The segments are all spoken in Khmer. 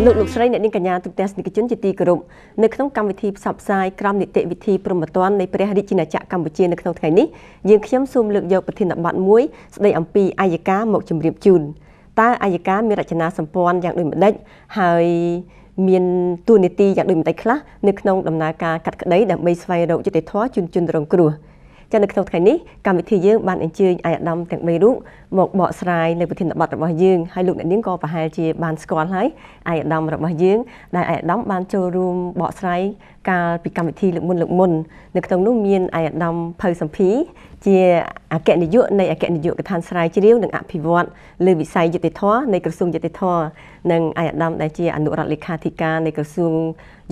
លោកស្រីអ្នកនាងកញ្ញាទូទាំងទស្សនិកជនជាទីគោរពនៅក្នុងកម្មវិធីផ្សព្វផ្សាយក្រមនីតិវិធីព្រហ្មទណ្ឌនៃព្រះរាជាណាចក្រកម្ពុជានៅក្នុងថ្ងៃនេះយើងខ្ញុំសូមលើកយកប្រធានបទមួយស្ដីអំពីអយ្យការមកជម្រាបជូនតើអយ្យការមានរចនាសម្ព័ន្ធយ៉ាងដូចម្តេចហើយមានតួនាទីយ៉ាងដូចម្តេចខ្លះនៅក្នុងដំណើរការកាត់ក្តីដើម្បីស្វែងរកយុត្តិធម៌ជូនជនរងគ្រោះចា៎នៅក្នុងថ្ងៃនេះកម្មវិធីយើងបានអញ្ជើញឯកឧត្តមទាំង3រូបមកបកស្រាយនៅប្រធានបទរបស់យើងហើយលោកអ្នកនាងក៏ប្រហែលជាបានស្គាល់ហើយឯកឧត្តមរបស់យើងដែលឯកឧត្តមបានចូលរួមបកស្រាយកាលពីកម្មវិធីលើកមុននៅក្នុងនោះមានឯកឧត្តមភៅសំភីជាអគ្គនាយកនៃអគ្គនាយកដ្ឋានស្រាវជ្រាវនិងអភិវឌ្ឍលើវិស័យយុត្តិធម៌នៃក្រសួងយុត្តិធម៌និងឯកឧត្តមដែលជាអនុរដ្ឋលេខាធិការនៃក្រសួង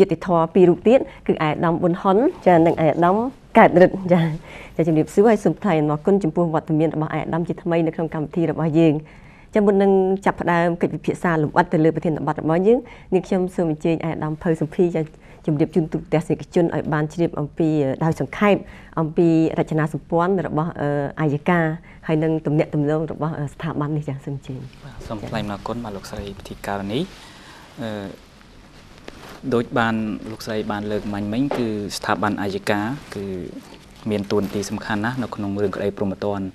យុត្តិធម៌ពីររូបទៀតគឺឯកឧត្តមប៊ុនហុនចា៎និងឯកឧត្តមកើតរិទ្ធចា៎ជំរាបសួរហើយសូមថ្លែងអំណរគុណចំពោះវត្តមានរបស់ឯកឧត្តមជាថ្មីនៅក្នុងកម្មវិធីរបស់យើងចា៎មុននឹងចាប់ផ្ដើមកិច្ចពិភាក្សាលម្អិតទៅលើប្រធានបទរបស់យើងនាងខ្ញុំសូមអញ្ជើញឯកឧត្តមភៅសំភីចាជំរាបជូនទូទស្សនិកជនឲ្យបានជ្រាបអំពីដោយសង្ខេបអំពីរចនាសម្ព័ន្ធរបស់អយ្យការហើយនិងទំនាក់ទំនងរបស់ស្ថាប័ននេះចា៎សូមអញ្ជើញសូមថ្លែងអំណរគុណបាទលោកស្រីពិធីការនីដូចបានលោកស្រីបានលើកមាញ់មិញគឺស្ថាប័នអយ្យការគឺមានតួនាទីសំខាន់ណាស់នៅក្នុងរឿងក្តីព្រហ្មទណ្ឌ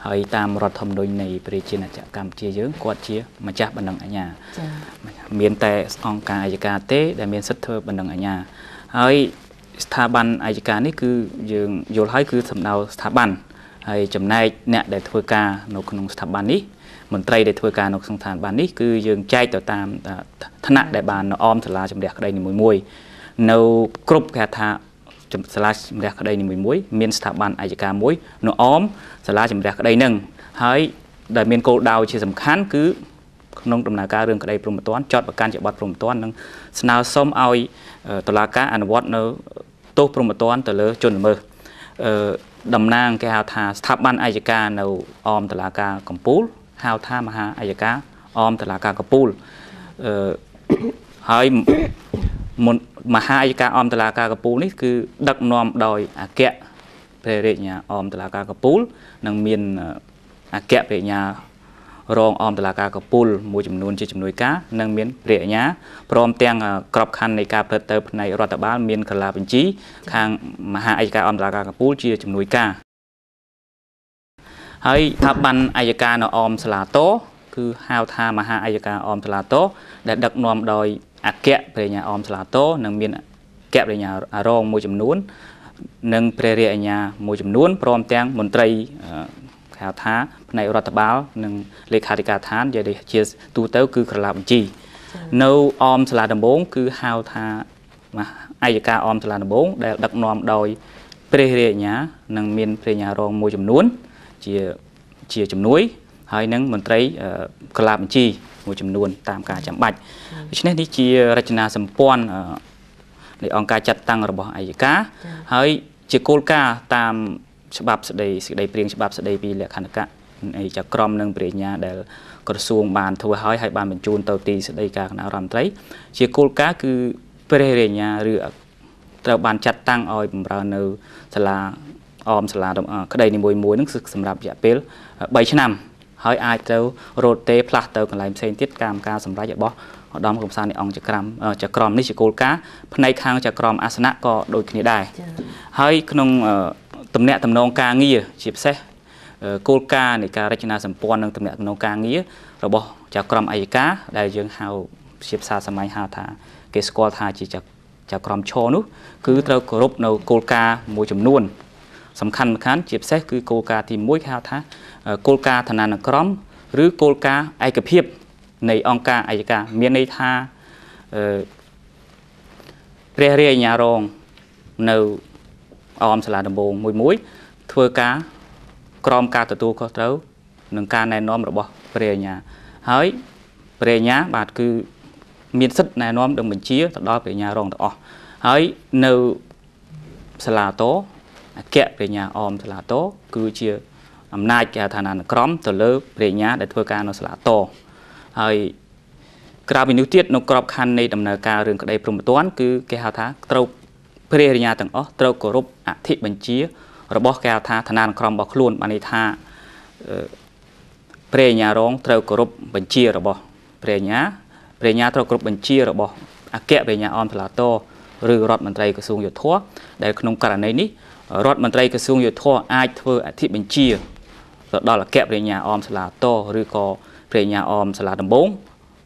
ហើយតាមរដ្ឋធម្មនុញ្ញនៃប្រជាណាចក្រកម្ពុជាយើងគាត់ជាម្ចាស់បណ្ដឹងអាជ្ញាមានតែអង្គការអយ្យការទេដែលមានសិទ្ធិធ្វើបណ្ដឹងអាជ្ញាហើយស្ថាប័នអយ្យការនេះគឺយើងយល់ហើយគឺសំដៅស្ថាប័នហើយចំណែកអ្នកដែលធ្វើការនៅក្នុងស្ថាប័ននេះមន្ត្រីដែលធ្វើការនៅក្នុងស្ថាប័ននេះគឺយើងចែកទៅតាមថ្នាក់ដែលបានអមសាលាជំរះក្តីនីមួយៗនៅគ្រប់គេថាសាលាជំរះក្តីនីមួយៗមានស្ថាប័នអយ្យការមួយនៅអមសាលាជំរះក្តីនឹងហើយដែលមានគោលដៅជាសំខាន់គឺក្នុងដំណើរការរឿងក្តីព្រហ្មទណ្ឌចោទប្រកាន់ជាបទព្រហ្មទណ្ឌនិងស្នើសុំឲ្យតុលាការអនុវត្តនៅទោសព្រហ្មទណ្ឌទៅលើជនល្មើសតំណាងគេហៅថាស្ថាប័នអយ្យការនៅអមតុលាការកំពូលហៅថាមហាអយ្យការអមតុលាការកំពូលហើយមហាអយ្យការអមតុលាការកំពូលនេះគឺដឹកនាំដោយអគ្គព្រះរាជអាជ្ញាអមតុលាការកំពូលនិងមានអគ្គព្រះរាជអាជ្ញារងអមតុលាការកំពូលមួយចំនួនជាជំនួយការនិងមានព្រះអាជ្ញាព្រមទាំងក្របខ័ណ្ឌនៃការផលិតទៅផ្នែករដ្ឋបាលមានក្រឡាបញ្ជីខាងមហាអយ្យការអមតុលាការកំពូលជាជំនួយការហើយស្ថាប័នអយ្យការនៅអមសាលាតគឺហៅថាមហាអយ្យការអមសាលាតដែលដឹកនាំដោយអគ្គព្រះរាជអាជ្ញាអមសាលាតនិងមានអគ្គព្រះរាជអាជ្ញារងមួយចំនួននិងព្រះរាជអាជ្ញាមួយចំនួនព្រមទាំងមន្ត្រីហៅថាផ្នែករដ្ឋបាលនិងលេខាធិការដ្ឋានជាទូទៅគឺក្រឡាបញ្ជីនៅអមសាលាដំបងគឺហៅថាអយ្យការអមសាលាដំបងដែលដឹកនាំដោយព្រះរាជអាជ្ញានិងមានព្រះរាជអាជ្ញារងមួយចំនួនជាជំនួយហើយនឹងមន្ត្រីក្រឡាបញ្ជីមួយចំនួនតាមការចាំបាច់ដូច្នេះនេះជារចនាសម្ព័ន្ធនៃអង្គការចាត់តាំងរបស់អយ្យការហើយជាគោលការណ៍តាមច្បាប់ស្តីសេចក្តីព្រាងច្បាប់ស្តីពីលក្ខន្តិកៈនៃចក្រមនិងព្រះរាជអាជ្ញាដែលក្រសួងបានធ្វើហើយហើយបានបញ្ជូនទៅទីស្តីការគណៈរដ្ឋមន្ត្រីជាគោលការណ៍គឺព្រះរាជអាជ្ញាឬត្រូវបានចាត់តាំងឲ្យបម្រើនៅសាលាអមសាលាក្តីនីមួយៗនឹងសម្រាប់រយៈពេល3ឆ្នាំហើយអាចទៅរត់ទេផ្លាស់ទៅកន្លែងផ្សេងទៀតតាមការសម្រេចរបស់ឧត្តមក្រុមសារនៃអង្គចក្រមនេះជាគោលការណ៍ផ្នែកខាងចក្រមអាសនៈក៏ដូចគ្នាដែរហើយក្នុងទំនាក់ទំនងការងារជាពិសេសគោលការណ៍នៃការរចនាសម្ព័ន្ធនិងទំនាក់ទំនងការងាររបស់ចក្រមអយ្យការដែលយើងហៅជាភាសាសាមញ្ញហៅថាគេស្គាល់ថាជាចក្រមឈរនោះគឺត្រូវគោរពនៅគោលការណ៍មួយចំនួនសំខាន់ជាពិសេសគឺគោលការណ៍ទី1គេហៅថាគោលការណ៍ឋានានុក្រមឬគោលការណ៍ឯកភាពនៃអង្គការអយ្យការមានន័យថាព្រះរាជអាជ្ញារងនៅអមសាលាដំបងមួយធ្វើការក្រោមការទទួលខុសត្រូវនឹងការណែនាំរបស់ព្រះអាជ្ញាហើយព្រះអាជ្ញាបាទគឺមានសិទ្ធិណែនាំនិងបញ្ជាទៅដល់ព្រះអាជ្ញារងទាំងអស់ហើយនៅសាលាតអគ្គព្រះអាជ្ញាអមសាលាតគឺជាអំណាចគេហៅថាឋានានុក្រមទៅលើព្រះអាជ្ញាដែលធ្វើការនៅសាលាតហើយក្រៅពីនេះទៀតនៅក្របខ័ណ្ឌនៃដំណើរការរឿងក្តីព្រហ្មទណ្ឌគឺគេហៅថាត្រូវព្រះរាជអាជ្ញាទាំងអស់ត្រូវគោរពអធិបញ្ជារបស់គេហៅថាឋានានុក្រមរបស់ខ្លួនបានន័យថាព្រះអាជ្ញារងត្រូវគោរពបញ្ជារបស់ព្រះអាជ្ញា ព្រះញ្ញាត្រូវគ្រប់បញ្ជារបស់អគ្គព្រះញ្ញាអមសាលាតឬរដ្ឋមន្ត្រីក្រសួងយុទ្ធភ័ពដែលក្នុងករណីនេះរដ្ឋមន្ត្រីក្រសួងយុទ្ធភ័ពអាចធ្វើអធិបញ្ជាទៅដល់អគ្គព្រះញ្ញាអមសាលាតឬក៏ព្រះញ្ញាអមសាលាដំបង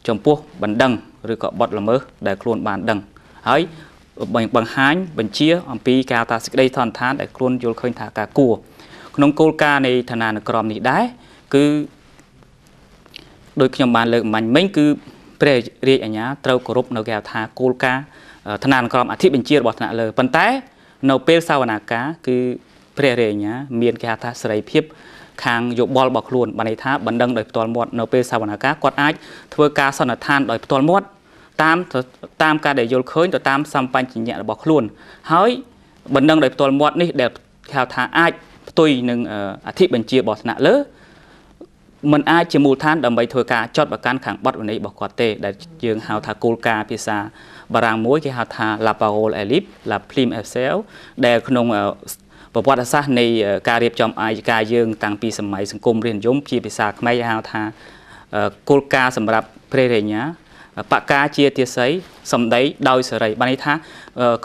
ចំពោះបណ្ដឹងឬក៏បទល្មើសដែលខ្លួនបានដឹងហើយបង្ហាញបញ្ជាអំពីការតាសេចក្តីសន្និដ្ឋានដែលខ្លួនយល់ឃើញថាការគួរក្នុងគោលការណ៍នៃឋានានុក្រមនេះដែរគឺដោយខ្ញុំបានលើកអំបញ្ញមិញគឺព្រះរាជអាជ្ញាត្រូវគោរពនៅគេហៅថាគោលការណ៍ឋានានុក្រមអធិបញ្ជារបស់ថ្នាក់លើប៉ុន្តែនៅពេលសវនាការគឺព្រះរាជអាជ្ញាមានគេហៅថាសេរីភាពខាងយោបល់របស់ខ្លួនបានន័យថាបណ្ដឹងដោយផ្ទាល់មាត់នៅពេលសវនាការគាត់អាចធ្វើការសន្និដ្ឋានដោយផ្ទាល់មាត់តាមការដែលយល់ឃើញទៅតាមសម្បញ្ញៈរបស់ខ្លួនហើយបណ្ដឹងដោយផ្ទាល់មាត់នេះដែលគេហៅថាអាចផ្ទុយនឹងអធិបញ្ជារបស់ថ្នាក់លើมันអាចជាមូលដ្ឋានដើម្បីធ្វើការចោទប្រកាន់ខាងបទវិន័យរបស់គាត់ទេដែលយើងហៅថាគោលការណ៍ភាសាបារាំងមួយគេហៅថា La parole est libre la plume est seule ដែលក្នុងប្រវត្តិសាស្ត្រនៃការរៀបចំអាយកាយើងតាំងពីសម័យសង្គមរាជនិយមជាភាសាខ្មែរគេហៅថាគោលការណ៍សម្រាប់ព្រះរាជអាជ្ញាបកាជាទាស័យសម្ដីដោយសេរីបានន័យថា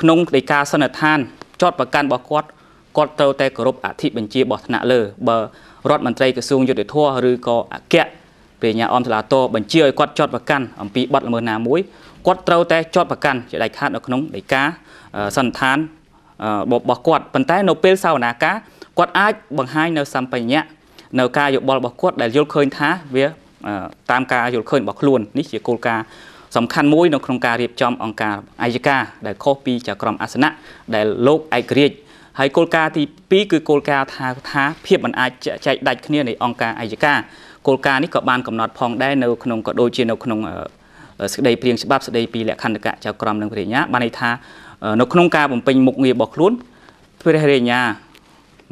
ក្នុងដីកាសន្និដ្ឋានចោទប្រកាន់របស់គាត់គាត់ត្រូវតែគោរពអធិបញ្ជារបស់ថ្នាក់លើបើរដ្ឋមន្ត្រីក្រសួងយុត្តិធម៌ឬក៏អគ្គព្រះញ្ញាអមសាលាតបញ្ជាឲ្យគាត់ចោទប្រកាន់អំពីបទល្មើសណាមួយគាត់ត្រូវតែចោទប្រកាន់ជាដាច់ខាតនៅក្នុងដីកាសន្និដ្ឋានរបស់គាត់ប៉ុន្តែនៅពេលសវនាការគាត់អាចបង្ហាញនៅសម្បញ្ញៈនៅការយោបល់របស់គាត់ដែលយល់ឃើញថាវាតាមការយល់ឃើញរបស់ខ្លួននេះជាគោលការណ៍សំខាន់មួយនៅក្នុងការរៀបចំអង្គការអាយកាដែលខុសពីចក្រមអាសនៈដែលលោកឯករាជ្យហើយគោលការណ៍ទី2គឺគោលការណ៍ថាភាពមិនអាចចែកដាច់គ្នានៃអង្គការអាយកាគោលការណ៍នេះក៏បានកំណត់ផងដែរនៅក្នុងក៏ដូចជានៅក្នុងសេចក្តីព្រាងច្បាប់ស្តីពីលក្ខន្តិកៈចៅក្រមនិងព្រះរាជអាជ្ញាបានន័យថានៅក្នុងការបំពេញមុខងាររបស់ខ្លួនព្រះរាជអាជ្ញា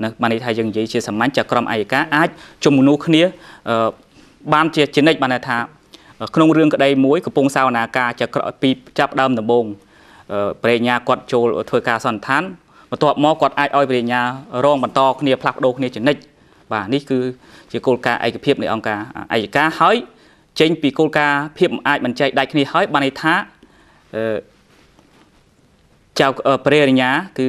នៅបានន័យថាយើងនិយាយជាសាមញ្ញចៅក្រមអាយកាអាចជំនួសគ្នាបានជានិច្ចបានន័យថាក្នុងរឿងក្តីមួយកំពុងសវនាការចក្រពីចាប់ដើមដំបូងព្រះរាជអាជ្ញាគាត់ចូលធ្វើការសន្និដ្ឋានបន្ទាប់មកគាត់អាចឲ្យព្រះរាជអាជ្ញារងបន្តគ្នាផ្លាស់ប្ដូរគ្នាជានិច្ចបាទនេះគឺជាគោលការណ៍ឯកភាពនៃអង្គការអាយកាហើយចេញពីគោលការណ៍ភាពមិនអាចបញ្ចែកដាច់គ្នាហើយបានន័យថាចៅព្រះរាជអាជ្ញាគឺ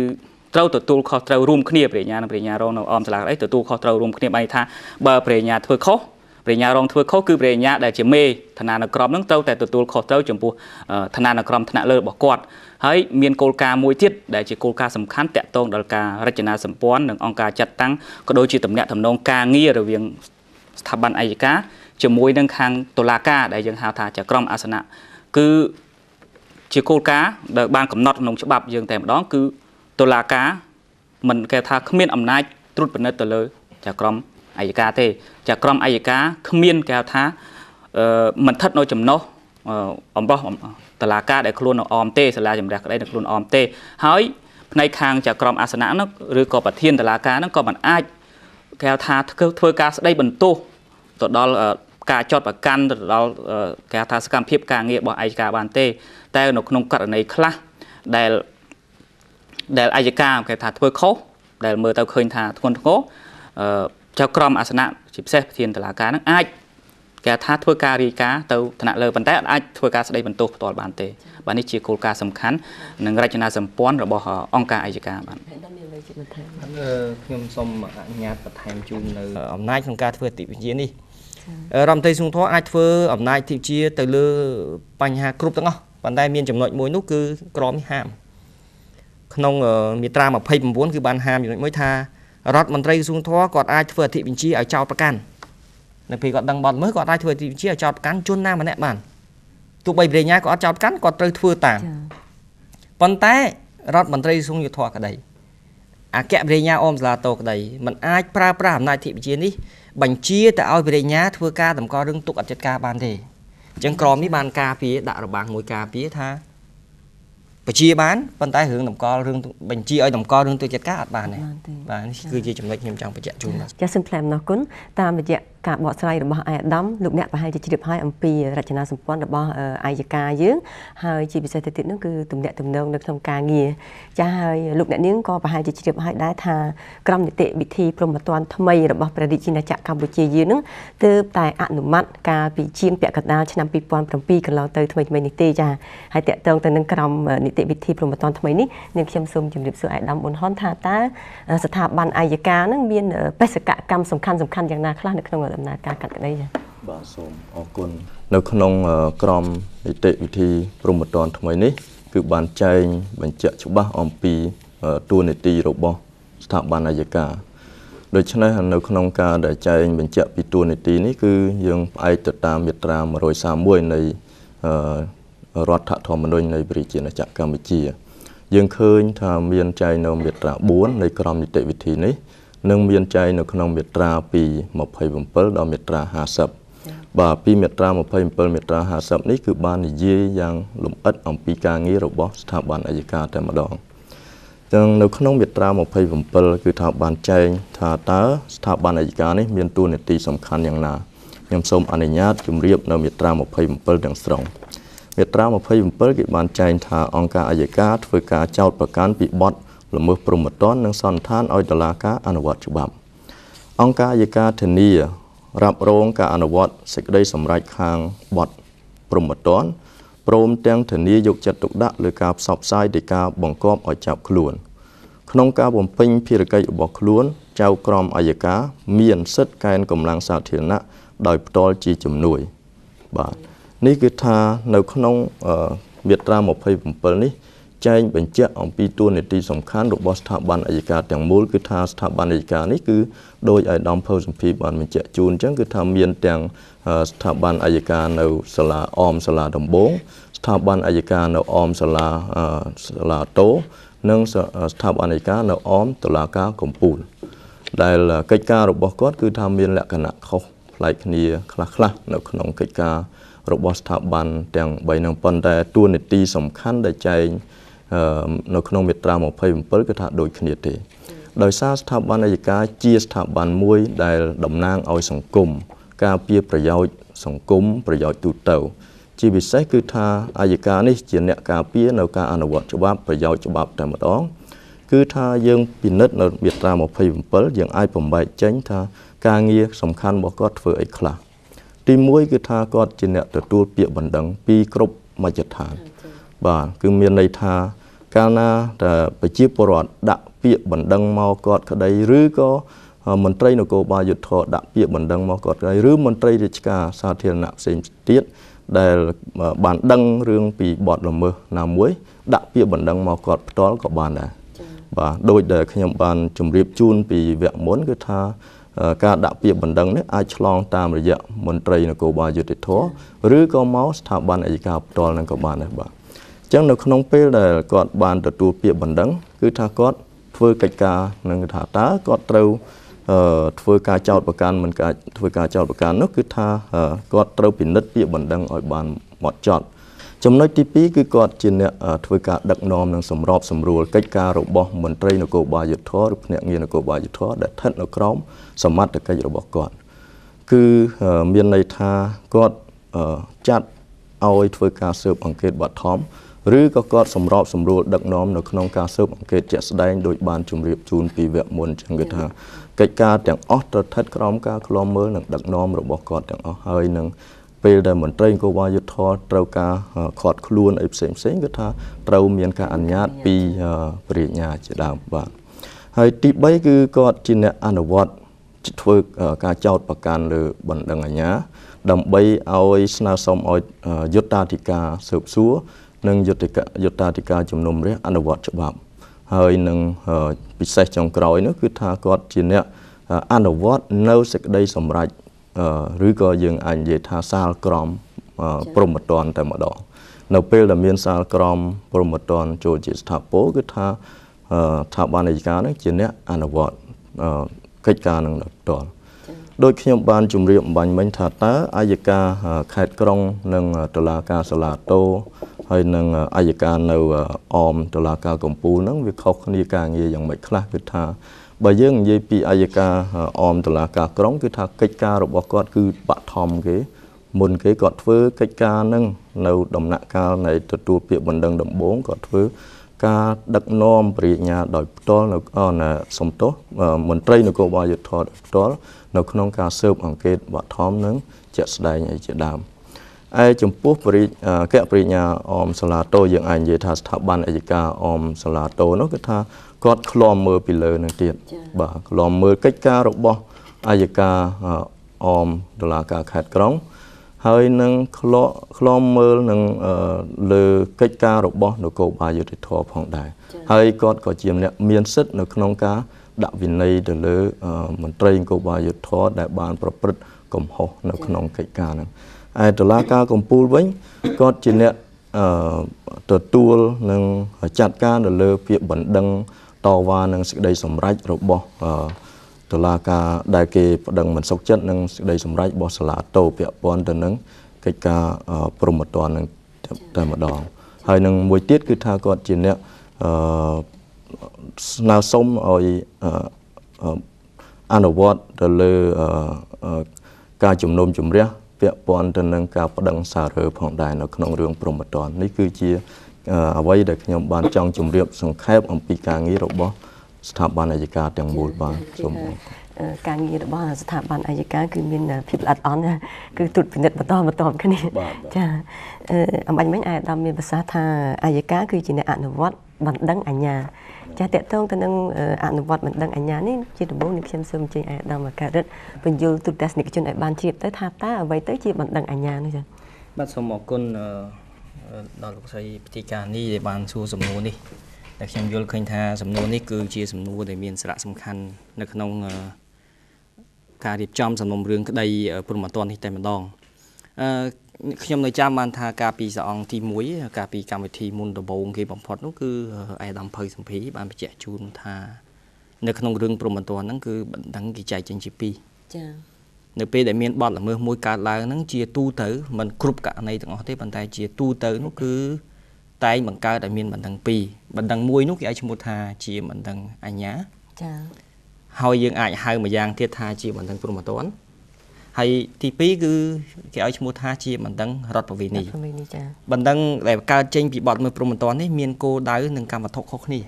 ត្រូវទទួលខុសត្រូវរួមគ្នាព្រះរាជអាជ្ញានិងព្រះរាជអាជ្ញារងនៅអមសាលាក្តីទទួលខុសត្រូវរួមគ្នាបានន័យថាបើព្រះរាជអាជ្ញាធ្វើខុសព្រះរាជអាជ្ញារងធ្វើខុសគឺព្រះរាជអាជ្ញាដែលជាមេឋានានុក្រមនឹងត្រូវតែទទួលខុសត្រូវចំពោះឋានានុក្រមថ្នាក់លើរបស់គាត់ហើយមានគោលការណ៍មួយទៀតដែលជាគោលការណ៍សំខាន់តាក់ទងដល់ការរចនាសម្ព័ន្ធនិងអង្គការចាត់តាំងក៏ដូចជាទំនាក់ទំនងការងាររវាងស្ថាប័នអាយកាជាមួយនឹងខាងតុលាការដែលយើងហៅថាចក្រមអាសនៈគឺជាគោលការណ៍ដែលបានកំណត់ក្នុងច្បាប់យើងតែម្ដងគឺតុលាការមិនគេថាគ្មានអំណាចត្រួតពិនិត្យទៅលើចក្រមអាយកាទេចក្រមអាយកាគ្មានគេហៅថាមិនស្ថិតនៅចំណុះអំបោះតឡាការដែលខ្លួននៅអមទេសាលាជំរះក្តីនៅខ្លួនអមទេហើយផ្នែកខាងចក្រមអាសនៈនោះឬក៏ប្រធានតឡាការនោះក៏មិនអាចគេហៅថាធ្វើការស្ដីបន្ទោសទៅដល់ការចោទប្រកាន់ទៅដល់គេហៅថាសកម្មភាពការងាររបស់អាយកាបានទេតែនៅក្នុងករណីខ្លះដែលអាយកាគេថាធ្វើខុសដែលមើលទៅឃើញថាធ្ងន់ធ្ងរចៅក្រមអាសនៈជាពិសេសប្រធានតឡាការនឹងអាចគេថាធ្វើការរាយការណ៍ទៅថ្នាក់លើប៉ុន្តែអាចធ្វើការស្ដីបន្ទោសផ្ទាល់បានទេបាទនេះជាគោលការណ៍សំខាន់និងរចនាសម្ព័ន្ធរបស់អង្គការអាយកាបាទខ្ញុំសូមអនុញ្ញាតបន្ថែមជូននៅអំណាចក្នុងការធ្វើអធិបញ្ជានេះរដ្ឋមន្ត្រីក្រសួងធម៌អាចធ្វើអំណាចអធិបញ្ជាទៅលើបញ្ហាគ្រប់ទាំងអស់ប៉ុន្តែមានចំណុចមួយនោះគឺក្រមនេះហាមក្នុងមាត្រា29គឺបានហាមចំណុចមួយថារដ្ឋមន្ត្រីក្រសួងធម៌គាត់អាចធ្វើអធិបញ្ជាឲ្យចោទប្រកាន់នៅពេលគាត់ដឹងបទល្មើសគាត់អាចធ្វើអធិបញ្ជាឲ្យចោទប្រកាន់ជនណាម្នាក់បានទោះបីព្រះរាជអាជ្ញាក៏អត់ចោទប្រកាន់គាត់ត្រូវធ្វើតាមប៉ុន្តែរដ្ឋមន្ត្រីក្រសួងយុទ្ធភ័ពក្តីអគ្គព្រះរាជអាជ្ញាអមសាលាតក្តីมันអាចប្រើប្រាស់អំណាចអធិបញ្ជានេះបញ្ជាទៅឲ្យព្រះរាជអាជ្ញាធ្វើការតម្កល់រឿងទុកអត់ចិត្តការបានទេអញ្ចឹងក្រមនេះបានការពារដាក់របាំងមួយការពារថាបញ្ជាបានប៉ុន្តែរឿងតម្កល់រឿងបញ្ជាឲ្យតម្កល់រឿងទុកចិត្តការអត់បានទេបាទនេះគឺជាចំណុចខ្ញុំចង់បញ្ជាក់ជូនបាទចាសសូមថ្លែងអំណរគុណតាមរយៈ ការបកស្រាយរបស់អាយដាមលោកអ្នកប្រហែលជាជ្រាបហើយអំពីរចនាសម្ព័ន្ធរបស់អាយកាយើងហើយជាពិសេសទៅទៀតនោះគឺទំនាក់ទំនងនៅក្នុងការងារចាហើយលោកអ្នកនាងក៏ប្រហែលជាជ្រាបហើយដែរថាក្រមនីតិវិធីព្រហ្មទណ្ឌថ្មីរបស់ព្រះរាជាណាចក្រកម្ពុជាយើងនឹងទើបតែអនុម័តកាលពីជាងពាក់កណ្ដាលឆ្នាំ2007កន្លងទៅថ្មីៗនេះទេចាហើយតកតងទៅនឹងក្រមនីតិវិធីព្រហ្មទណ្ឌថ្មីនេះនាងខ្ញុំសូមជម្រាបសួរអាយដាមប៊ុនហុនថាតើស្ថាប័នអាយកានឹងមានបេសកកម្មសំខាន់យ៉ាងណាខ្លះនៅក្នុងដំណើរការកាត់ក្តីចាបាទសូមអរគុណនៅក្នុងក្រមនីតិវិធីព្រហ្មទណ្ឌថ្មីនេះគឺបានចែងបញ្ជាក់ច្បាស់អំពីតួនាទីរបស់ស្ថាប័នអាយកាដូច្នេះនៅក្នុងការដែលចែងបញ្ជាក់ពីតួនាទីនេះគឺយើងផ្អែកទៅតាមមាត្រា131នៃរដ្ឋធម្មនុញ្ញនៃប្រជាណាចក្រកម្ពុជាយើងឃើញថាមានចែងនៅមាត្រា4នៃក្រមនីតិវិធីនេះនិងមានចែងនៅក្នុងមាត្រាពី27ដល់មាត្រា50បាទពីមាត្រា27មាត្រា50នេះគឺបាននិយាយយ៉ាងលម្អិតអំពីការងាររបស់ស្ថាប័នអយ្យការតែម្ដងចឹងនៅក្នុងមាត្រា27គឺថាបានចែងថាតើស្ថាប័នអយ្យការនេះមានតួនាទីសំខាន់យ៉ាងណាខ្ញុំសូមអនុញ្ញាតជម្រាបនៅមាត្រា27ទាំងស្រុងមាត្រា27គេបានចែងថាអង្គការអយ្យការធ្វើការចោទប្រកាន់ពីបទល្មើសព្រហ្មទណ្ឌនិងសន្និដ្ឋានឲ្យតុលាការអនុវត្តច្បាប់អង្គការអយ្យការធានារ៉ាប់រងការអនុវត្តសេចក្តីសម្រេចខាងបទព្រហ្មទណ្ឌព្រមទាំងធានាយកចិត្តទុកដាក់លើការផ្សព្វផ្សាយដីកាបង្គាប់ឲ្យចាប់ខ្លួនក្នុងការបំពេញភារកិច្ចរបស់ខ្លួនចៅក្រមអយ្យការមានសិទ្ធិកែនកម្លាំងសាធារណៈដោយផ្ទាល់ជាជំនួយបាទនេះគឺថានៅក្នុងមាត្រា27នេះចែងបញ្ជាក់អំពីតួនាទីសំខាន់របស់ស្ថាប័នអយ្យការទាំងមូលគឺថាស្ថាប័នអយ្យការនេះគឺដោយអាយដាមភៅសម្ភីបានបញ្ជាក់ជូនអញ្ចឹងគឺថាមានទាំងស្ថាប័នអយ្យការនៅសាលាអមសាលាដំបងស្ថាប័នអយ្យការនៅអមសាលាតូនិងស្ថាប័នអយ្យការនៅអមតុលាការកំពូលដែលកិច្ចការរបស់គាត់គឺថាមានលក្ខណៈខុសប្លែកគ្នាខ្លះៗនៅក្នុងកិច្ចការរបស់ស្ថាប័នទាំង3នឹងប៉ុន្តែតួនាទីសំខាន់ដែលចែងនៅក្នុងមាត្រា27គឺថាដូចគ្នាទេដោយសារស្ថាប័នអយ្យការជាស្ថាប័នមួយដែលតំណាងឲ្យសង្គមការពារប្រយោជន៍សង្គមប្រយោជន៍ទូទៅជាពិសេសគឺថាអយ្យការនេះជាអ្នកការពារនៅការអនុវត្តច្បាប់ប្រយោជន៍ច្បាប់តែម្ដងគឺថាយើងពិនិត្យនៅមាត្រា27យើងអាចបំបែកចេញថាការងារសំខាន់របស់គាត់ធ្វើអីខ្លះទី1គឺថាគាត់ជាអ្នកទទួលពាក្យបណ្ដឹងពីគ្រប់មជ្ឈដ្ឋានបាទគឺមានន័យថាកាលណាតែប្រជាពលរដ្ឋដាក់ពាក្យបណ្ដឹងមកគាត់ក្តីឬក៏មន្ត្រីនគរបាលយុត្តិធម៌ដាក់ពាក្យបណ្ដឹងមកគាត់ក្តីឬមន្ត្រីរាជការសាធារណៈផ្សេងទៀតដែលបានដឹងរឿងពីបទល្មើសណាមួយដាក់ពាក្យបណ្ដឹងមកគាត់ផ្ទាល់ក៏បានដែរបាទដោយដែលខ្ញុំបានជម្រាបជូនពីវគ្គមុនគឺថាការដាក់ពាក្យបណ្ដឹងនេះអាចឆ្លងតាមរយៈមន្ត្រីនគរបាលយុត្តិធម៌ឬក៏មកស្ថាប័នអយ្យការផ្ទាល់នឹងក៏បានដែរបាទចឹងនៅក្នុងពេលដែលគាត់បានទទួលពាក្យបណ្ដឹងគឺថាគាត់ធ្វើកិច្ចការនឹងថាតើគាត់ត្រូវធ្វើការចោទប្រកាន់មិនការធ្វើការចោទប្រកាន់នោះគឺថាគាត់ត្រូវពិនិត្យពាក្យបណ្ដឹងឲ្យបានហ្មត់ចត់ចំណុចទី2គឺគាត់ជាអ្នកធ្វើការដឹកនាំនិងសម្របសម្រួលកិច្ចការរបស់មន្ត្រីនគរបាលយុត្តិធម៌ឬភ្នាក់ងារនគរបាលយុត្តិធម៌ដែលស្ថិតនៅក្រោមសមត្ថកិច្ចរបស់គាត់គឺមានន័យថាគាត់ចាត់ឲ្យធ្វើការស៊ើបអង្កេតបឋមឬក៏គាត់សម្របសម្រួលដឹកនាំនៅក្នុងការស៊ើបអង្កេតជាក់ស្ដែងដោយបានជម្រាបជូនពីវគ្គមុនចឹងគឺថាកិច្ចការទាំងអស់ត្រូវស្ថិតក្រោមការឃ្លាំមើលនិងដឹកនាំរបស់គាត់ទាំងអស់ហើយនឹងពេលដែលមន្ត្រីនគរបាលយុត្តិធម៌ត្រូវការខាត់ខ្លួនអីផ្សេងផ្សេងគឺថាត្រូវមានការអនុញ្ញាតពីព្រះរាជអាជ្ញាជាដើមបាទហើយទី3គឺគាត់ជាអ្នកអនុវត្តធ្វើការចោទប្រកាន់លើបណ្ដឹងអាជ្ញាដើម្បីឲ្យស្នើសុំឲ្យយុត្តាធិការស៊ើបសួរនិងយុត្តាធិការជំនុំរាជអនុវត្តច្បាប់ហើយនឹងពិសេសចុងក្រោយនោះគឺថាគាត់ជាអ្នកអនុវត្តនៅសេចក្តីសម្រេចឬក៏យើងអាចនិយាយថាសាលក្រមព្រហ្មទណ្ឌតែម្ដងនៅពេលដែលមានសាលក្រមព្រហ្មទណ្ឌចូលជាស្ថាពរគឺថាស្ថាប័នអយ្យការនឹងជាអ្នកអនុវត្តកិច្ចការនឹងផ្ទាល់ដោយខ្ញុំបានជម្រាបអំបញ្ញមិញថាតើអយ្យការខេត្តក្រុងនិងតុលាការសាលាតូហើយនឹងអយ្យការនៅអមតុលាការកំពូលហ្នឹងវាខុសគ្នាការងារយ៉ាងម៉េចខ្លះគឺថា បើយើងនិយាយពីអយ្យការអមតុលាការក្រុងគឺថាកិច្ចការរបស់គាត់គឺបឋមគេមុនគេគាត់ធ្វើកិច្ចការនឹងនៅដំណាក់កាលនៃទទួលពាក្យបណ្ដឹងដំបូងគាត់ធ្វើការដឹកនាំព្រះរាជអាជ្ញាដោយផ្ទាល់នៅសំទោសមន្ត្រីនគរបាលយុត្តិធម៌ដោយផ្ទាល់នៅក្នុងការស៊ើបអង្កេតបឋមនឹងជាក់ស្ដែងអីជាដើមឯចំពោះព្រះរាជអគ្គព្រះរាជអាជ្ញាអមសាលាតូយើងអាចនិយាយថាស្ថាប័នអយ្យការអមសាលាតូនោះគឺថាគាត់ឃ្លាំមើលពីលើនឹងទៀតបាទឃ្លាំមើលកិច្ចការរបស់អយ្យការអមតុលាការខេត្តក្រុងហើយនឹងឃ្លាំមើលនឹងលើកិច្ចការរបស់នគរបាលយុត្តិធម៌ផងដែរហើយគាត់ក៏ជាអ្នកមានសិទ្ធិនៅក្នុងការដាក់វិន័យទៅលើមន្ត្រីនគរបាលយុត្តិធម៌ដែលបានប្រព្រឹត្តកំហុសនៅក្នុងកិច្ចការហ្នឹងឯតុលាការកំពូលវិញគាត់ជាអ្នកទទួលនឹងចាត់ការនៅលើពាក្យបណ្ដឹងតវ៉ានឹងសេចក្តីសម្រេចរបស់តុលាការដែលគេប្តឹងមិនសុខចិត្តនឹងសេចក្តីសម្រេចរបស់សាលាតូពាក់ព័ន្ធទៅនឹងកិច្ចការព្រហ្មទណ្ឌនឹងតែម្ដងហើយនឹងមួយទៀតគឺថាគាត់ជាអ្នកស្នើសុំឲ្យអនុវត្តទៅលើការជំនុំជម្រះពាក់ព័ន្ធទៅនឹងការប្តឹងសាររើផងដែរនៅក្នុងរឿងព្រហ្មទណ្ឌនេះគឺជាអ្វីដែលខ្ញុំបានចង់ជម្រាបសង្ខេបអំពីការងាររបស់ស្ថាប័នអយ្យការទាំងមូលបាទសូមអរគុណការងាររបស់ស្ថាប័នអយ្យការគឺមានភាពល្អិតអន់គឺត្រួតពិនិត្យបន្តបន្តគ្នាចាអំបញ្ញមិញអាយដាមមានប្រសាសន៍ថាអយ្យការគឺជាអ្នកអនុវត្តបណ្ដឹងអាជ្ញាចាតកតងទៅនឹងអនុវត្តបណ្ដឹងអាជ្ញានេះជាដំបូងនេះខ្ញុំសូមអញ្ជើញអាយដាមកើតរិទ្ធពន្យល់ទូរទស្សនិកជនឲ្យបានជ្រាបទៅថាតើអ្វីទៅជាបណ្ដឹងអាជ្ញានោះចាបាទសូមអរគុណដល់លោកស្រីពិធីការនេះដែលបានសួរសំណួរនេះតែខ្ញុំយល់ឃើញថាសំណួរនេះគឺជាសំណួរដែលមានសារៈសំខាន់នៅក្នុងការរៀបចំសំណុំរឿងក្តីព្រហ្មទណ្ឌនេះតែម្ដងខ្ញុំនៅចាំបានថាកាលពីសអង្គទី1កាលពីកម្មវិធីមុនដំបូងគេបំផុតនោះគឺអាយដាមភៅសំភីបានបញ្ជាក់ជូនថានៅក្នុងរឿងព្រហ្មទណ្ឌហ្នឹងគឺបណ្ដឹងគេចែកចេញជាពីរចា៎នៅពេលដែលមានបទល្មើសមួយកើតឡើងហ្នឹងជាទូទៅមិនគ្រប់ករណីទាំងអស់ទេប៉ុន្តែជាទូទៅនោះគឺតែងបង្កើតឲ្យមានបណ្ដឹងពីរបណ្ដឹងមួយនោះគេឲ្យឈ្មោះថាជាបណ្ដឹងអាជ្ញាចា៎ហើយយើងអាចហៅម្យ៉ាងទៀតថាជាបណ្ដឹងព្រហ្មទណ្ឌហើយទី2គឺគេឲ្យឈ្មោះថាជាបណ្ដឹងរដ្ឋប្រវេណីចា៎បណ្ដឹងដែលកើតចេញពីបទល្មើសព្រហ្មទណ្ឌនេះមានគោលដៅនិងកម្មវត្ថុខុសគ្នា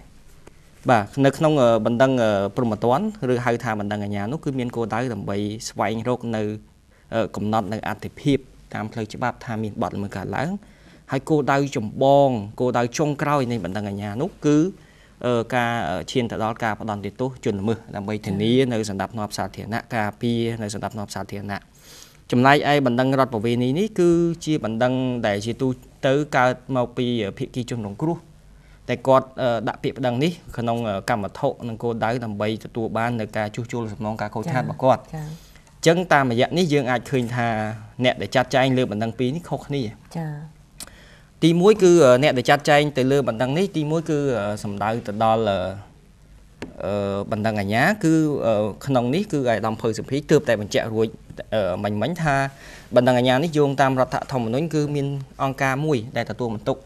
បាទនៅក្នុងបណ្ដឹងព្រហ្មទណ្ឌឬហៅថាបណ្ដឹងអាជ្ញានោះគឺមានគោលដៅដើម្បីស្វែងរកនៅកំណត់នៅអត្ថិភាពតាមផ្លូវច្បាប់ថាមានបទល្មើសកើតឡើងហើយគោលដៅចម្បងគោលដៅចុងក្រោយនៃបណ្ដឹងអាជ្ញានោះគឺការឈានទៅដល់ការផ្ដន្ទាទោសជនល្មើសដើម្បីធានានៅសន្តិភាពសាធារណៈការពារនៅសន្តិភាពសាធារណៈចំណែកឯបណ្ដឹងរដ្ឋប្រវេណីនេះគឺជាបណ្ដឹងដែលជាទូទៅកើតមកពីភាគីជនរងគ្រោះតែគាត់ដាក់ពាក្យប្តឹងនេះក្នុងកម្មវត្ថុនិងគោលដៅដើម្បីទទួលបាននៅការជួសជុលសំណងការខូចខាតរបស់គាត់អញ្ចឹងតាមរយៈនេះយើងអាចឃើញថាអ្នកដែលចាត់ចែងលើបណ្ដឹងពីរនេះខុសគ្នាចា៎ទី1គឺអ្នកដែលចាត់ចែងទៅលើបណ្ដឹងនេះទី1គឺសំដៅទៅដល់បណ្ដឹងអាជ្ញាគឺក្នុងនេះគឺអាយដាមភៅសុភីទើបតែបញ្ជាក់រួចមិញថាបណ្ដឹងអាជ្ញានេះយោងតាមរដ្ឋធម្មនុញ្ញគឺមានអង្គការមួយដែលទទួលបន្ទុក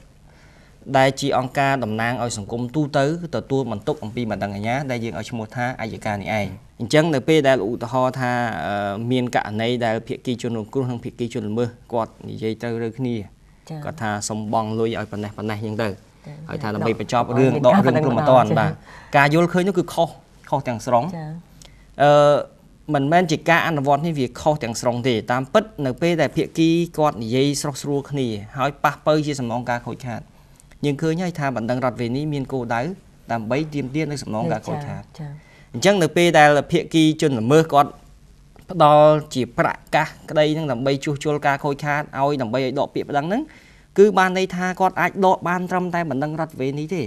ដែលជាអង្គការតំណាងឲ្យសង្គមទូទៅទទួលបន្ទុកអំពីបណ្ដឹងអាជ្ញាដែលយើងឲ្យឈ្មោះថាអយ្យការនេះឯងអញ្ចឹងនៅពេលដែលឧទាហរណ៍ថាមានករណីដែលភាគីជនរងគ្រោះនិងភាគីជនល្មើសគាត់និយាយទៅរើគ្នាគាត់ថាសុំបង់លុយឲ្យប៉ុណ្ណេះប៉ុណ្ណេះអញ្ចឹងទៅហើយថាដើម្បីបញ្ចប់រឿងដករឿងព្រហ្មទណ្ឌបាទការយល់ឃើញនោះគឺខុសទាំងស្រុងមិនមែនជាការអនុវត្តនេះវាខុសទាំងស្រុងទេតាមពិតនៅពេលដែលភាគីគាត់និយាយស្រុះស្រួលគ្នាហើយប៉ះពៅជាសំណងការខូចខាតយើងឃើញហើយថាបណ្ដឹងរដ្ឋវេនីមានគោលដៅដើម្បីទាមទារនៅសំណងការខូចខាតអញ្ចឹងនៅពេលដែលភាគីជនល្មើសគាត់ផ្ដល់ជាប្រាក់កាសក្តីនឹងដើម្បីជួសជុលការខូចខាតឲ្យដើម្បីឲ្យដកពាក្យប្តឹងហ្នឹងគឺបានន័យថាគាត់អាចដកបានត្រឹមតែបណ្ដឹងរដ្ឋវេនីទេ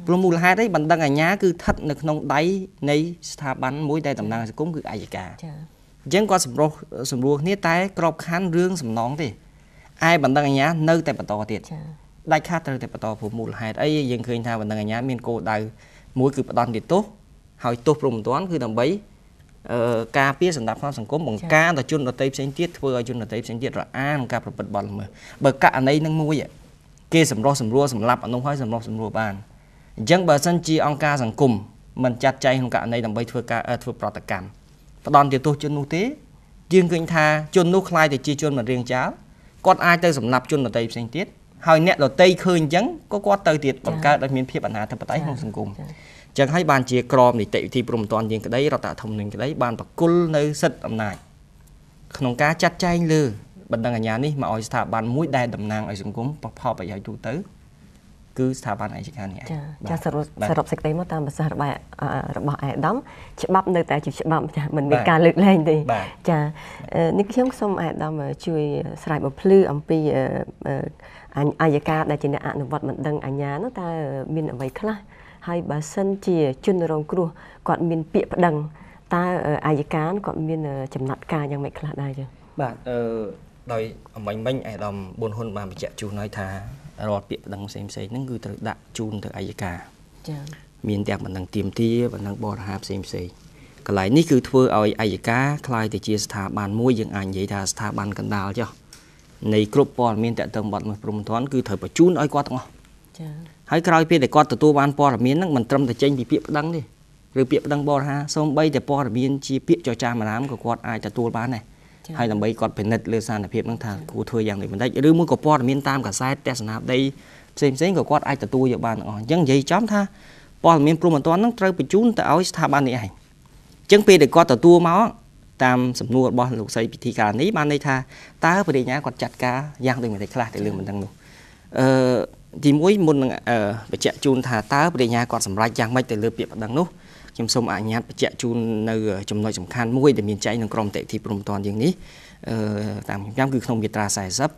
ព្រោះមូលហេតុអីបណ្ដឹងអាជ្ញាគឺស្ថិតនៅក្នុងដៃនៃស្ថាប័នមួយដែលតំណាងសង្គមគឺអយ្យការអញ្ចឹងគាត់សម្រុះសម្រួលគ្នាតែក្របខ័ណ្ឌរឿងសំណងទេឯបណ្ដឹងអាជ្ញានៅតែបន្តទៀតដាច់ខាតត្រូវតែបន្តព្រោះមូលហេតុអីយើងឃើញថាបណ្ដឹងអាជ្ញាមានគោលដៅមួយគឺផ្ដន្ទាទោសហើយទោសព្រហ្មទណ្ឌគឺដើម្បីការពារសន្តិភាពសង្គមបង្ការដល់ជនដទៃផ្សេងទៀតធ្វើឲ្យជនដទៃផ្សេងទៀតរអាក្នុងការប្រព្រឹត្តបទល្មើសបើករណីនឹងមួយគេសម្រុះសម្រួលសម្លាប់អនុហើយសម្រុះសម្រួលបានអញ្ចឹងបើសិនជាអង្គការសង្គម មិនចាត់ចែងក្នុងករណីដើម្បីធ្វើការធ្វើប្រតិកម្មផ្ដន្ទាទោសជននោះទេយើងឃើញថាជននោះក្លាយទៅជាជនមិនរៀងចាលគាត់អាចទៅសម្លាប់ជនដទៃផ្សេងទៀតហើយអ្នកដទៃឃើញអញ្ចឹងក៏គាត់ទៅទៀតបង្កើតឲ្យមានភាពអនាធិបតេយ្យក្នុងសង្គមអញ្ចឹងហើយបានជាក្រមនីតិវិធីព្រហ្មទណ្ឌយើងក្តីរដ្ឋធម្មនុញ្ញក្តីបានប្រគល់នៅសិទ្ធិអំណាចក្នុងការចាត់ចែងលើបណ្ដឹងអាជ្ញានេះមកឲ្យស្ថាប័នមួយដែលតំណាងឲ្យសង្គមផលប្រយោជន៍ទូទៅគឺស្ថាប័នអយ្យការនេះឯងចាសរុបសេចក្តីមកតាមប្រសាសន៍របស់ឯកឧត្តមច្បាប់នៅតែជាច្បាប់ចាមិនមានការលើកលែងទេចានេះខ្ញុំសូមឯកឧត្តមជួយស្រាយបំភ្លឺអំពីអយ្យការដែលជាអ្នកអនុវត្តបណ្ដឹងអាជ្ញានោះតើមានអ្វីខ្លះហើយបើសិនជាជនរងគ្រោះគាត់មានពាក្យប្តឹងតើអយ្យការគាត់មានចំណាត់ការយ៉ាងម៉េចខ្លះដែរចាបាទដោយអំបញ្ញមិញឯកឧត្តមប៊ុនហ៊ុនបានបញ្ជាក់ជូនហើយថារាល់ពាក្យប្តឹងផ្សេងៗហ្នឹងគឺត្រូវដាក់ជូនទៅអយ្យការចា៎មានទាំងបណ្ដឹងទាមទារបណ្ដឹងបរិហារផ្សេងៗកន្លែងនេះគឺធ្វើឲ្យអយ្យការក្លាយទៅជាស្ថាប័នមួយយើងអាចនិយាយថាស្ថាប័នកណ្ដាលចុះនៃគ្រប់ព័ត៌មានទាក់ទងបទល្មើសព្រហ្មទណ្ឌគឺត្រូវបញ្ជូនឲ្យគាត់ទាំងអស់ចា៎ហើយក្រោយពេលដែលគាត់ទទួលបានព័ត៌មានហ្នឹងមិនត្រឹមតែចេញពីពាក្យប្តឹងទេឬពាក្យប្តឹងបរិហារសូម្បីតែព័ត៌មានជាពាក្យចចាមអារាមក៏គាត់អាចទទួលបានដែរហើយដើម្បីគាត់ពិនិត្យលើស្ថានភាពហ្នឹងថាគួរធ្វើយ៉ាងដូចម្តេចឬមួយក៏ព័ត៌មានតាមកាសែតទស្សនាវដ្តីផ្សេងៗក៏គាត់អាចទទួលយកបានទាំងអស់អញ្ចឹងនិយាយចំថាព័ត៌មានព្រហ្មទណ្ឌហ្នឹងត្រូវបញ្ជូនទៅឲ្យស្ថាប័ននេះឯងអញ្ចឹងពេលដែលគាត់ទទួលមកតាមសំណួររបស់លោកស្រីពិធីការនេះបានន័យថាតើព្រះរាជអាជ្ញាគាត់ចាត់ការយ៉ាងដូចម្តេចខ្លះទៅលើបណ្ដឹងនោះទីមួយមុននឹងបញ្ជាក់ជូនថាតើព្រះរាជអាជ្ញាគាត់សម្រេចយ៉ាងម៉េចទៅលើពាក្យបណ្ដឹងនោះខ្ញុំសូមអនុញ្ញាតបញ្ជាក់ជូននៅចំណុចសំខាន់មួយដែលមានចែងក្នុងក្រមនីតិវិធីព្រហ្មទណ្ឌយើងនេះតាមខ្ញុំចាំគឺក្នុងមាត្រា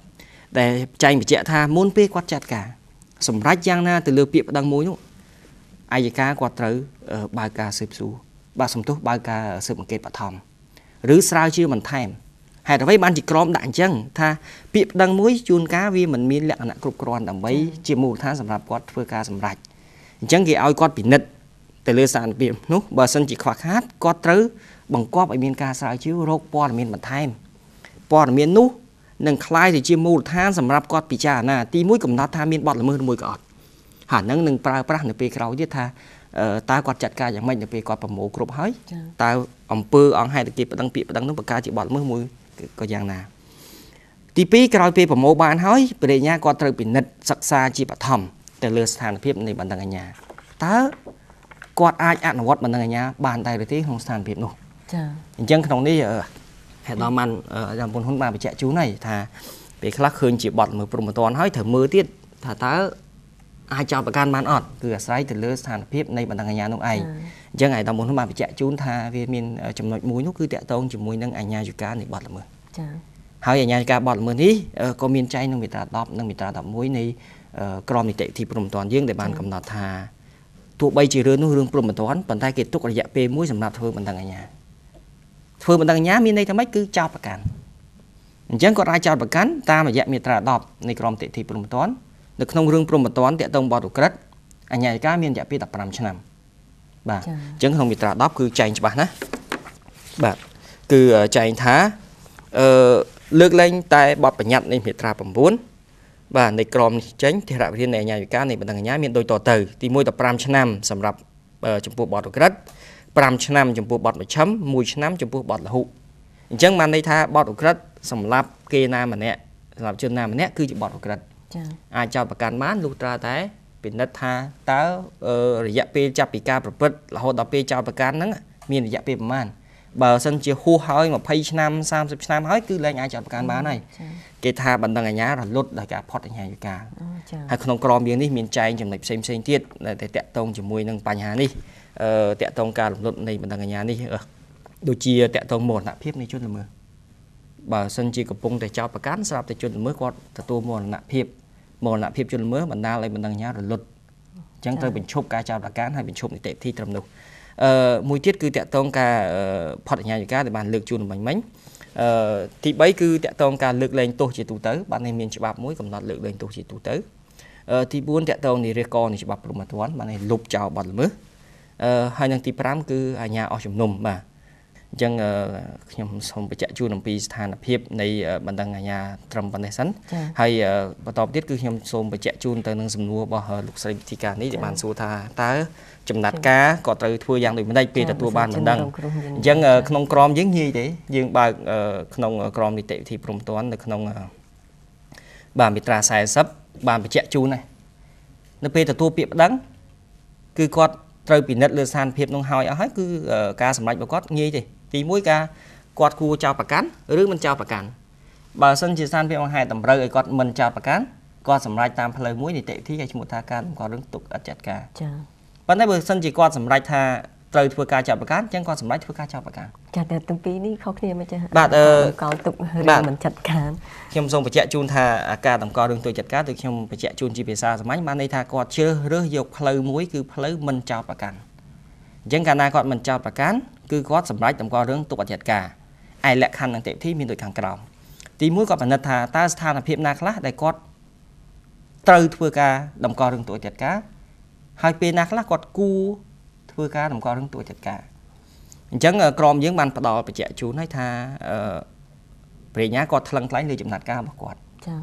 40ដែលចែងបញ្ជាក់ថាមុនពេលគាត់ចាត់ការសម្រេចយ៉ាងណាទៅលើពាក្យប្តឹងមួយនោះអយ្យការគាត់ត្រូវបើកការស៊ើបសួរបាទសំទោសបើកការស៊ើបអង្កេតបឋមឬស្រាវជ្រាវបន្ថែមហេតុអ្វីបានជាក្រមដាក់អញ្ចឹងថាពាក្យប្តឹងមួយជួនកាលវាមិនមានលក្ខណៈគ្រប់គ្រាន់ដើម្បីជាមូលដ្ឋានសម្រាប់គាត់ធ្វើការសម្រេចអញ្ចឹងគេឲ្យគាត់ពិនិត្យទៅលើស្ថានភាពនោះបើសិនជាខ្វះខាតគាត់ត្រូវបង្គាប់ឲ្យមានការស្រាវជ្រាវរកព័ត៌មានបន្ថែមព័ត៌មាននោះនឹងក្លាយទៅជាមូលដ្ឋានសម្រាប់គាត់ពិចារណាទីមួយកំណត់ថាមានបទល្មើសឬមួយក៏អត់ហើយហ្នឹងនឹងប្រើប្រាស់នៅពេលក្រោយទៀតថាតើគាត់ចាត់ការយ៉ាងម៉េចនៅពេលគាត់ប្រមូលគ្រប់ហើយតើអំពើអង្គហេតុគេប្តឹងពាក្យប្តឹងនោះបង្កើតជាបទល្មើសមួយក៏យ៉ាងណាទីពីរក្រោយពេលប្រមូលបានហើយព្រះរាជអាជ្ញាគាត់ត្រូវពិនិត្យសិក្សាជាបឋមទៅលើស្ថានភាពនៃបណ្ដឹងអាជ្ញាតើគាត់អាចអនុវត្តបណ្ដឹងអាជ្ញាបានដែរឬទេក្នុងស្ថានភាពនោះចា៎អញ្ចឹងក្នុងនេះហេតុដល់បានអាចារ្យពុនហ៊ុនបានបញ្ជាក់ជូនហើយថាពេលខ្លះឃើញជាបទល្មើសព្រហ្មទណ្ឌហើយត្រូវមើលទៀតថាតើអាចចោទប្រកាន់បានអត់គឺអាស្រ័យទៅលើស្ថានភាពនៃបណ្ដឹងអាជ្ញានោះឯងអញ្ចឹងឯកឧត្តមហ៊ុនបានបញ្ជាក់ជូនថាវាមានចំណុចមួយនោះគឺតាក់ទងជាមួយនឹងអាជ្ញាយុកានៃបទល្មើសចា៎ហើយអាជ្ញាយុកាបទល្មើសនេះក៏មានចែងក្នុងមាត្រា10និងមាត្រា11នៃក្រមនីតិវិធីព្រហ្មទណ្ឌយើងដែលបានកំណត់ថាទោះបីជារឿងនោះរឿងព្រហ្មទណ្ឌប៉ុន្តែគេទុករយៈពេលមួយសម្រាប់ធ្វើបណ្ដឹងអាជ្ញាធ្វើបណ្ដឹងអាជ្ញាមានន័យថាម៉េចគឺចោទប្រកាន់អញ្ចឹងគាត់អាចចោទប្រកាន់តាមរយៈមាត្រា10នៃក្រមនីតិវិធីព្រហ្មទណ្ឌនៅក្នុងរឿងព្រហ្មទណ្ឌទាក់ទងបទឧក្រិដ្ឋអាជ្ញាការមានរយៈពេល15ឆ្នាំបាទអញ្ចឹងក្នុងមាត្រា10គឺចែងច្បាស់ណាស់បាទគឺចែងថាលើកលែងតែបទបញ្ញត្តិនៃមាត្រា9បាទនៃក្រមនេះចេញថេរវិធាននៃអាជ្ញាការនៃបណ្ដឹងអាជ្ញាមានដូចតទៅទី1 15ឆ្នាំសម្រាប់ចំពោះបទឧក្រិដ្ឋ5ឆ្នាំចំពោះបទមជ្ឈិម1ឆ្នាំចំពោះបទលហុអញ្ចឹងបានន័យថាបទឧក្រិដ្ឋសម្រាប់គេណាម្នាក់សម្រាប់ជនណាម្នាក់គឺជាបទឧក្រិដ្ឋអាចចោទប្រកាន់បានលុះត្រាតែពិនិត្យថាតើរយៈពេលចាប់ពីការប្រព្រឹត្តរហូតដល់ពេលចោទប្រកាន់ហ្នឹងមានរយៈពេលប្រមាណបើសិនជាហួសហើយ20ឆ្នាំ30ឆ្នាំហើយគឺលែងអាចចោទប្រកាន់បានហើយគេថាបណ្ដឹងអាជ្ញារលត់ដោយការផុតអាជ្ញាយុកាលហើយក្នុងក្រមយើងនេះមានចែងចំណុចផ្សេងផ្សេងទៀតដែលតាក់ទងជាមួយនឹងបញ្ហានេះតាក់ទងការរំលត់នៃបណ្ដឹងអាជ្ញានេះដូចជាតាក់ទងមរណភាពនៃជនល្មើសបើសិនជាកំពុងតែចោទប្រកាន់ស្រាប់តែជនល្មើសគាត់ទទួលមរណភាពជនល្មើសបណ្ដាលឲ្យបណ្ដឹងអាជ្ញារលត់អញ្ចឹងត្រូវបញ្ឈប់ការចោទប្រកាន់ហើយបញ្ឈប់នីតិវិធីត្រឹមនោះមួយទៀតគឺតាក់ទងការផុតអាជ្ញាយុកាលដែលបានលើកជូនមិញទី3គឺតាក់ទងការលើកលែងទោសជាទូទៅបាទនេះមានច្បាប់មួយកំណត់លើកលែងទោសជាទូទៅទី4តាក់ទងនិរាករណ៍នៃច្បាប់ព្រហ្មទណ្ឌបាទនេះលុបចោលបទល្មើសហើយនឹងទី5គឺអាជ្ញាអស់ជំនុំបាទអ អញ្ចឹងខ្ញុំសូមបញ្ជាក់ជូនអំពីស្ថានភាពនៃបណ្ដឹងអាជ្ញាត្រឹមប៉ុណ្ណេះសិនហើយបន្តទៀតគឺខ្ញុំសូមបញ្ជាក់ជូនទៅនឹងសំណួររបស់លោកស្រីវិធីការនេះដែលបានសួរថាតើចំណាត់ការក៏ត្រូវធ្វើយ៉ាងដូចម្តេចពេលទទួលបានបណ្ដឹងអញ្ចឹងក្នុងក្រមយើងងាយទេយើងបើកក្នុងក្រមនីតិវិធីព្រហ្មទណ្ឌនៅក្នុងបាទមាត្រា40បានបញ្ជាក់ជូនដែរនៅពេលទទួលពាក្យប្តឹងគឺគាត់ត្រូវពិនិត្យលើស្ថានភាពនោះហើយអស់ហើយគឺការសម្រេចរបស់គាត់ងាយទេទី1ការគាត់គួរចោទប្រកាន់ឬមិនចោទប្រកាន់បើសិនជាស្ថានភាពអង្គហេតុតម្រូវឲ្យគាត់មិនចោទប្រកាន់គាត់សម្រេចតាមផ្លូវមួយនីតិវិធីឲ្យឈ្មោះថាការតម្កល់រឿងទុកអត់ចាត់ការចា៎ប៉ុន្តែបើសិនជាគាត់សម្រេចថាត្រូវធ្វើការចោទប្រកាន់អញ្ចឹងគាត់សម្រេចធ្វើការចោទប្រកាន់ចា៎តែទាំងពីរនេះខុសគ្នាមិនចា៎បាទតម្កល់ទុករឿងមិនចាត់ការខ្ញុំសូមបញ្ជាក់ជូនថាការតម្កល់រឿងទុកចាត់ការគឺខ្ញុំបញ្ជាក់ជូនជាភាសាសាមញ្ញបានន័យថាគាត់ជ្រើសរើសយកផ្លូវមួយគឺផ្លូវមិនចោទប្រកាន់អញ្ចឹងកាលណាគាត់មិនចោទប្រកាន់គឺគាត់សម្រេចតម្កល់រឿងទុកអត់ចាត់ការឯលក្ខខណ្ឌនិងនីតិវិធីមានដូចខាងក្រោមទី1គាត់ពិនិត្យថាតើស្ថានភាពណាខ្លះដែលគាត់ត្រូវធ្វើការតម្កល់រឿងទុកអត់ចាត់ការហើយពេលណាខ្លះគាត់គួរធ្វើការតម្កល់រឿងទុកចាត់ការអញ្ចឹងក្រមយើងបានផ្ដល់បញ្ជាក់ជូនឲ្យថាព្រះញ្ញាគាត់ថ្លឹងថ្លែងលើចំណាត់ការរបស់គាត់ចា៎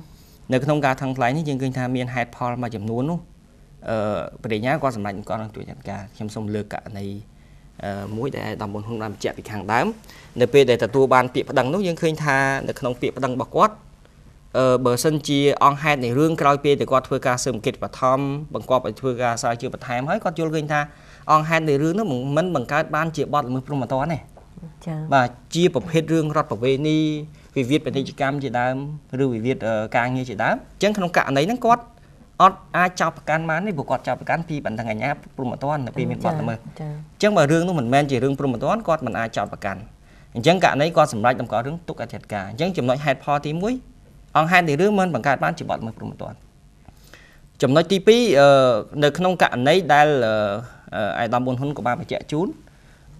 នៅក្នុងការថ្លឹងថ្លែងនេះយើងឃើញថាមានហេតុផលមួយចំនួននោះព្រះញ្ញាគាត់សម្រេចតម្កល់រឿងទុកចាត់ការខ្ញុំសូមលើកករណីមួយដែលតំបន់ហ៊ុនបានបញ្ជាក់ពីខាងដើមនៅពេលដែលទទួលបានពាក្យប្តឹងនោះយើងឃើញថានៅក្នុងពាក្យប្តឹងរបស់គាត់បើសិនជាអង្គហេតុនៃរឿងក្រោយពេលដែលគាត់ធ្វើការស៊ើបអង្កេតបឋមបង្គាប់ឲ្យធ្វើការស្រាវជ្រាវបន្ថែមហើយគាត់យល់ឃើញថាអង្គហេតុនៃរឿងនោះមិនបង្កើតបានជាបទល្មើសព្រហ្មទណ្ឌទេចា៎បាទជាប្រភេទរឿងរដ្ឋប្រវេណីវិវាទពាណិជ្ជកម្មជាដើមឬវិវាទការងារជាដើមអញ្ចឹងក្នុងករណីហ្នឹងគាត់អត់អាចចោទប្រកាន់បានទេព្រោះគាត់ចោទប្រកាន់ពីបណ្ដឹងអាជ្ញាព្រហ្មទណ្ឌនៅពេលមានបទល្មើសអញ្ចឹងបើរឿងនោះមិនមែនជារឿងព្រហ្មទណ្ឌគាត់មិនអាចចោទប្រកាន់អញ្ចឹងករណីគាត់សម្រេចតម្កល់រឿងទុកអធិការអញ្ចឹងចំណុចហេតុផលទី1អង្គហេតុនៃរឿងមិនបង្កើតបានជាបទល្មើសព្រហ្មទណ្ឌចំណុចទី2នៅក្នុងករណីដែលឯកឧត្តមប៊ុនហ៊ុនក៏បានបញ្ជាក់ជូន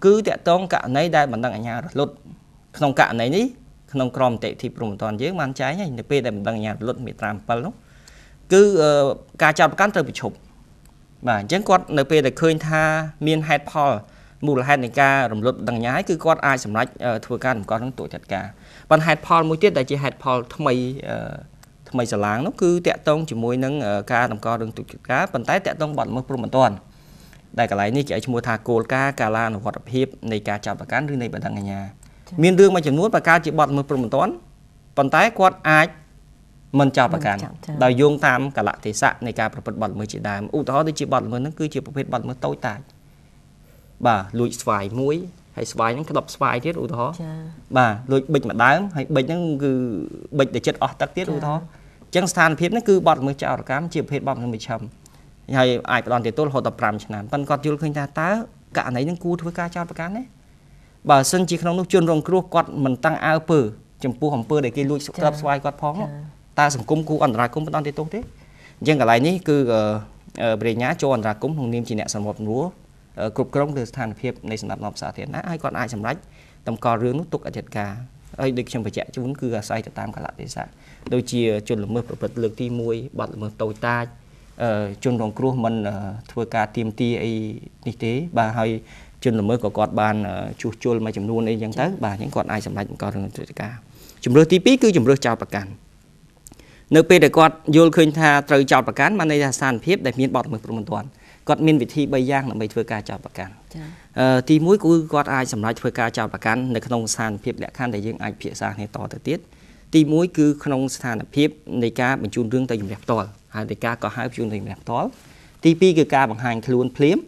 គឺតកតងករណីដែលបណ្ដឹងអាជ្ញារលត់ក្នុងករណីនេះក្នុងក្រមនីតិវិធីព្រហ្មទណ្ឌយើងបានចែងហើយនៅពេលដែលបណ្ដឹងអាជ្ញារលត់មាត្រា7នោះគឺការចោទប្រកាន់ត្រូវប្រឈប់បាទអញ្ចឹងគាត់នៅពេលដែលឃើញថាមានហេតុផលមូលហេតុនៃការរំលត់បណ្ដឹងអាជ្ញាគឺគាត់អាចសម្រេចធ្វើការតម្កល់នឹងទុកចាត់ការប៉ុន្តែហេតុផលមួយទៀតដែលជាហេតុផលថ្មីថ្មីស្រឡាងនោះគឺតាក់ទងជាមួយនឹងការតម្កល់រឿងទុកចាត់ការប៉ុន្តែតាក់ទងបទល្មើសព្រហ្មទណ្ឌដែលកន្លែងនេះគេឲ្យឈ្មោះថាគោលការណ៍កាលានុវត្តភាពនៃការចោទប្រកាន់ឬនៃបណ្ដឹងអាជ្ញាមានរឿងមួយចំនួនបង្កើតជាបទល្មើសព្រហ្មទណ្ឌប៉ុន្តែគាត់អាចមិនចោទប្រកាន់ដោយយោងតាមកាលៈទេសៈនៃការប្រព្រឹត្តបទល្មើសជាដើមឧទាហរណ៍ដូចជាបទល្មើសហ្នឹងគឺជាប្រភេទបទល្មើសតូចតាចបាទលួចស្វាយមួយហើយស្វាយហ្នឹងក្តប់ស្វាយទៀតឧទាហរណ៍បាទលួចប៊ិចម្ដើមហើយប៊ិចហ្នឹងគឺប៊ិចដែលចិត្តអស់ទឹកទៀតឧទាហរណ៍អញ្ចឹងស្ថានភាពហ្នឹងគឺបទល្មើសចោរកម្មជាប្រភេទបទល្មើសមជ្ឈិមហើយអាចផ្ដន្ទាទោសរហូតដល់5ឆ្នាំប៉ុន្តែគាត់យល់ឃើញថាតើករណីហ្នឹងគួរធ្វើការចោទប្រកាន់ទេបើសិនជាក្នុងនោះជនរងគ្រោះគាត់មិនតាំងអើពើចំពោះអំពើដែលគេលួចក្តប់ស្វាយគាត់ផងតើសង្គមគួរអន្តរាគមន៍ផ្ដន្ទាទោសទេអញ្ចឹងកន្លែងនេះគឺព្រះញ្ញាចូលអន្តរាគមន៍ក្នុងនាមជាអ្នកសម្របសម្រួលគ្រប់គ្រងលើស្ថានភាពនៃសណ្ដាប់ធ្នាប់សាធារណៈហើយគាត់អាចសម្រេចតម្កល់រឿងនោះទុកអធិការហើយដូចខ្ញុំបញ្ជាក់ជូនគឺអាស្រ័យទៅតាមកាលៈទេសៈដូចជាជនល្មើសប្រព្រឹត្តលើកទី1បទល្មើសតូចតាចជនរងគ្រោះមិនធ្វើការទាមទារអីនេះទេបាទហើយជនល្មើសក៏គាត់បានជួសជុលមួយចំនួនអីចឹងទៅបាទអញ្ចឹងគាត់អាចសម្រេចតម្កល់រឿងអធិការជំរើសទី2គឺជំរើសចោទប្រកាន់នៅពេលដែលគាត់យល់ឃើញថាត្រូវចោទប្រកាន់បានន័យថាស្ថានភាពដែលមានបទល្មើសព្រហ្មទណ្ឌគាត់មានវិធី3យ៉ាងដើម្បីធ្វើការចោទប្រកាន់ទី1គឺគាត់អាចសម្រេចធ្វើការចោទប្រកាន់នៅក្នុងស្ថានភាពលក្ខខណ្ឌដែលយើងអាចពិភាក្សាគ្នាតទៅទៀតទី1គឺក្នុងស្ថានភាពនៃការបញ្ជូនរឿងទៅជំរះផ្ទាល់ហើយនៃការកោះហៅបញ្ជូនទៅជំរះផ្ទាល់ទី2គឺការបង្ហាញខ្លួនភ្លាម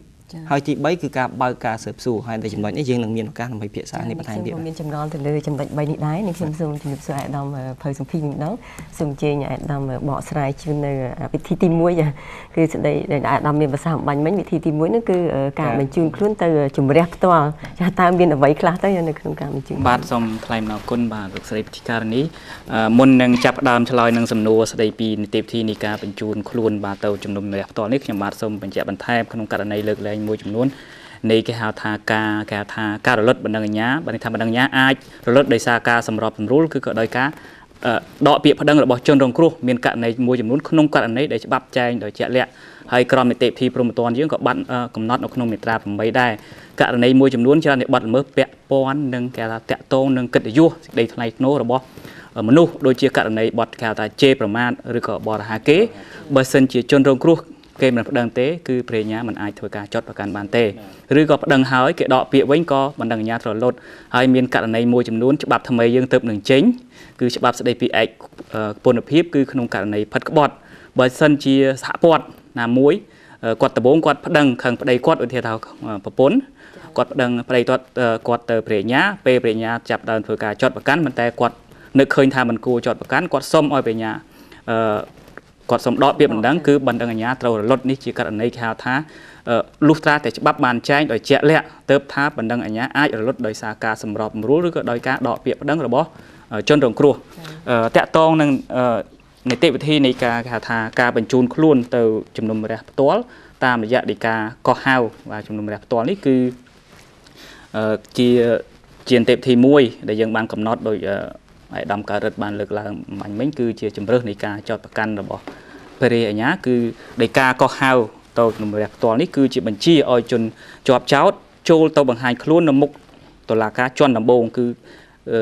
ហើយទី3គឺការបើកការស៊ើបសួរហើយในចំណុចនេះយើងនឹងមានឱកាសដើម្បីពិភាក្សានេះបន្ថែមទៀតមានចម្ងល់ទៅលើចំណុច3នេះដែរនេះខ្ញុំសូមជំរាបសួរឯកឧត្តមភៅសំភីវិញម្ដងសូមអញ្ជើញឯកឧត្តមបកស្រាយជូននៅវិធីទី1គឺស្ដីដែលឯកឧត្តមមានប្រសាសន៍អំបញ្ញមិញវិធីទី1នោះគឺការបញ្ជូនខ្លួនទៅជំរះផ្ទាល់ចាតើមានអ្វីខ្លះទៅនៅក្នុងការបញ្ជូនបាទសូមថ្លែងអំណរគុណបាទលោកស្រីពិធីការនីមុននឹងចាប់ផ្ដើមឆ្លើយនឹងសំណួរស្ដីពីនីតិវិធីនៃការបញ្ជូនខ្លួនបាទទៅជំនុំជម្រះផ្ទាល់នេះខ្ញុំបាទសូមបញ្ជាក់បន្ថែមក្នុងករណីលើកលែងមួយចំនួននៃគេហៅថាការរលត់បណ្ដឹងអាជ្ញាបើន័យថាបណ្ដឹងអាជ្ញាអាចរលត់ដោយសារការសម្របសម្រួលគឺក៏ដោយការដកពាក្យប្តឹងរបស់ជនរងគ្រោះមានករណីមួយចំនួនក្នុងករណីដែលច្បាប់ចែងដោយជាក់លាក់ ហើយក្រមនីតិវិធីព្រហ្មទណ្ឌយើងក៏បានកំណត់នៅក្នុងមាត្រា8ដែរករណីមួយចំនួនច្រើននៃបទល្មើសពាក់ព័ន្ធនឹងគេថាតាក់ទងនឹងកិត្តិយសសេចក្តីថ្លៃថ្នូររបស់មនុស្សដូចជាករណីបទគេថាជេរប្រមាថឬក៏បរិហាគេបើសិនជាជនរងគ្រោះគេមិនប្តឹងទេគឺព្រះញ្ញាមិនអាចធ្វើការចោទប្រកាន់បានទេឬក៏ប្តឹងហើយគេដកពាក្យវិញក៏បណ្ដឹងអាជ្ញាត្រូវលុតហើយមានករណីមួយចំនួនច្បាប់ថ្មីយើងទើបនឹងចេញគឺច្បាប់ស្តីពីឯកពន្ធភាពគឺក្នុងករណីផិតក្បត់បើសិនជាសហព័ន្ធណាមួយគាត់ដំបូងគាត់ប្តឹងខឹងប្តីគាត់ឧទាហរណ៍ថាប្រពន្ធគាត់ប្តឹងប្តីគាត់ទៅព្រះញ្ញាពេលព្រះញ្ញាចាប់ដើមធ្វើការចោទប្រកាន់ប៉ុន្តែគាត់នឹកឃើញថាមិនគួរចោទប្រកាន់គាត់សុំឲ្យព្រះញ្ញាគាត់សុំដកពាក្យបណ្ដឹងគឺបណ្ដឹងអាជ្ញាត្រូវរលត់នេះជាករណីគេហៅថាលុះត្រាតែច្បាប់បានចែងដោយជាក់លាក់ទើបថាបណ្ដឹងអាជ្ញាអាចរលត់ដោយសារការសម្របសម្រួលឬក៏ដោយការដកពាក្យបណ្ដឹងរបស់ជនរងគ្រោះតាក់ទងនឹងនីតិវិធីនៃការគេហៅថាការបញ្ជូនខ្លួនទៅជំនុំរះផ្ទាល់តាមរយៈដីកាកោះហៅបាទជំនុំរះផ្ទាល់នេះគឺជានីតិវិធីមួយដែលយើងបានកំណត់ដោយឯកឧត្តមការិទ្ធបានលើកឡើងបាញ់មិញគឺជាជំរើសនៃការចោទប្រកាន់របស់ព្រះរាជអាជ្ញាគឺដីកាកោះហៅទៅជំនុំរះផ្ទាល់នេះគឺជាបញ្ជាឲ្យជនជាប់ចោទចូលទៅបង្ហាញខ្លួននៅមុខតុលាការជាន់ដំបូងគឺ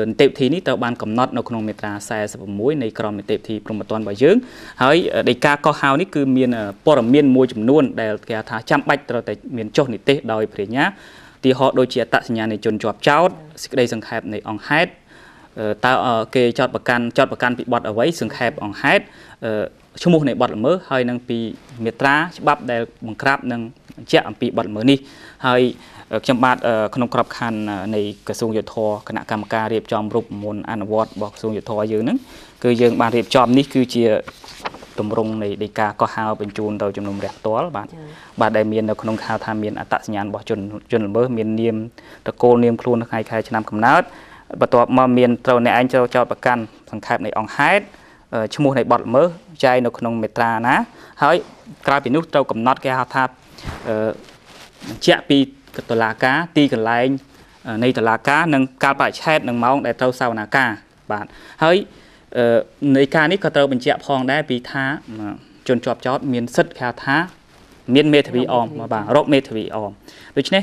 នីតិវិធីនេះត្រូវបានកំណត់នៅក្នុងមាត្រា46នៃក្រមនីតិវិធីព្រហ្មទណ្ឌរបស់យើងហើយដីកាកោះហៅនេះគឺមានព័ត៌មានមួយចំនួនដែលគេថាចាំបាច់ត្រូវតែមានចុះនិទេសដោយព្រះរាជអាជ្ញាទីហោដូចជាអត្តសញ្ញាណនៃជនជាប់ចោទសេចក្តីសង្ខេបនៃអង្គហេតុតើគេចោទប្រកាន់ពីបទអ្វីសង្ខេបអង្គហេតុឈ្មោះនៃបទល្មើសហើយនឹងពីមាត្រាច្បាប់ដែលបង្ក្រាបនិងបញ្ជាក់អំពីបទល្មើសនេះហើយខ្ញុំបាទក្នុងក្របខ័ណ្ឌនៃក្រសួងយុត្តិធម៌គណៈកម្មការរៀបចំរូបមន្តអនុវត្តរបស់ក្រសួងយុត្តិធម៌យើងហ្នឹងគឺយើងបានរៀបចំនេះគឺជាទម្រង់នៃដីកាកោះហៅបញ្ជូនទៅជំនុំរះផ្ទាល់បាទបាទដែលមាននៅក្នុងហៅថាមានអត្តសញ្ញាណរបស់ជនល្មើសមាននាមតកូលនាមខ្លួនថ្ងៃខែឆ្នាំកំណើតបន្ទាប់មកមានត្រូវអ្នកឯងត្រូវចោទប្រកាន់សង្ខេបនៃអង្គហេតុឈ្មោះនៃបទល្មើសចែងនៅក្នុងមាត្រាណាហើយក្រៅពីនោះត្រូវកំណត់គេហៅថាបញ្ជាក់ពីតុលាការទីកន្លែងនៃតុលាការនិងកាលបរិច្ឆេទនិងម៉ោងដែលត្រូវសវនាការបាទហើយនៃការនេះក៏ត្រូវបញ្ជាក់ផងដែរពីថាជនជាប់ចោទមានសិទ្ធិគេហៅថាមានមេធាវីអមបាទរកមេធាវីអមដូច្នេះ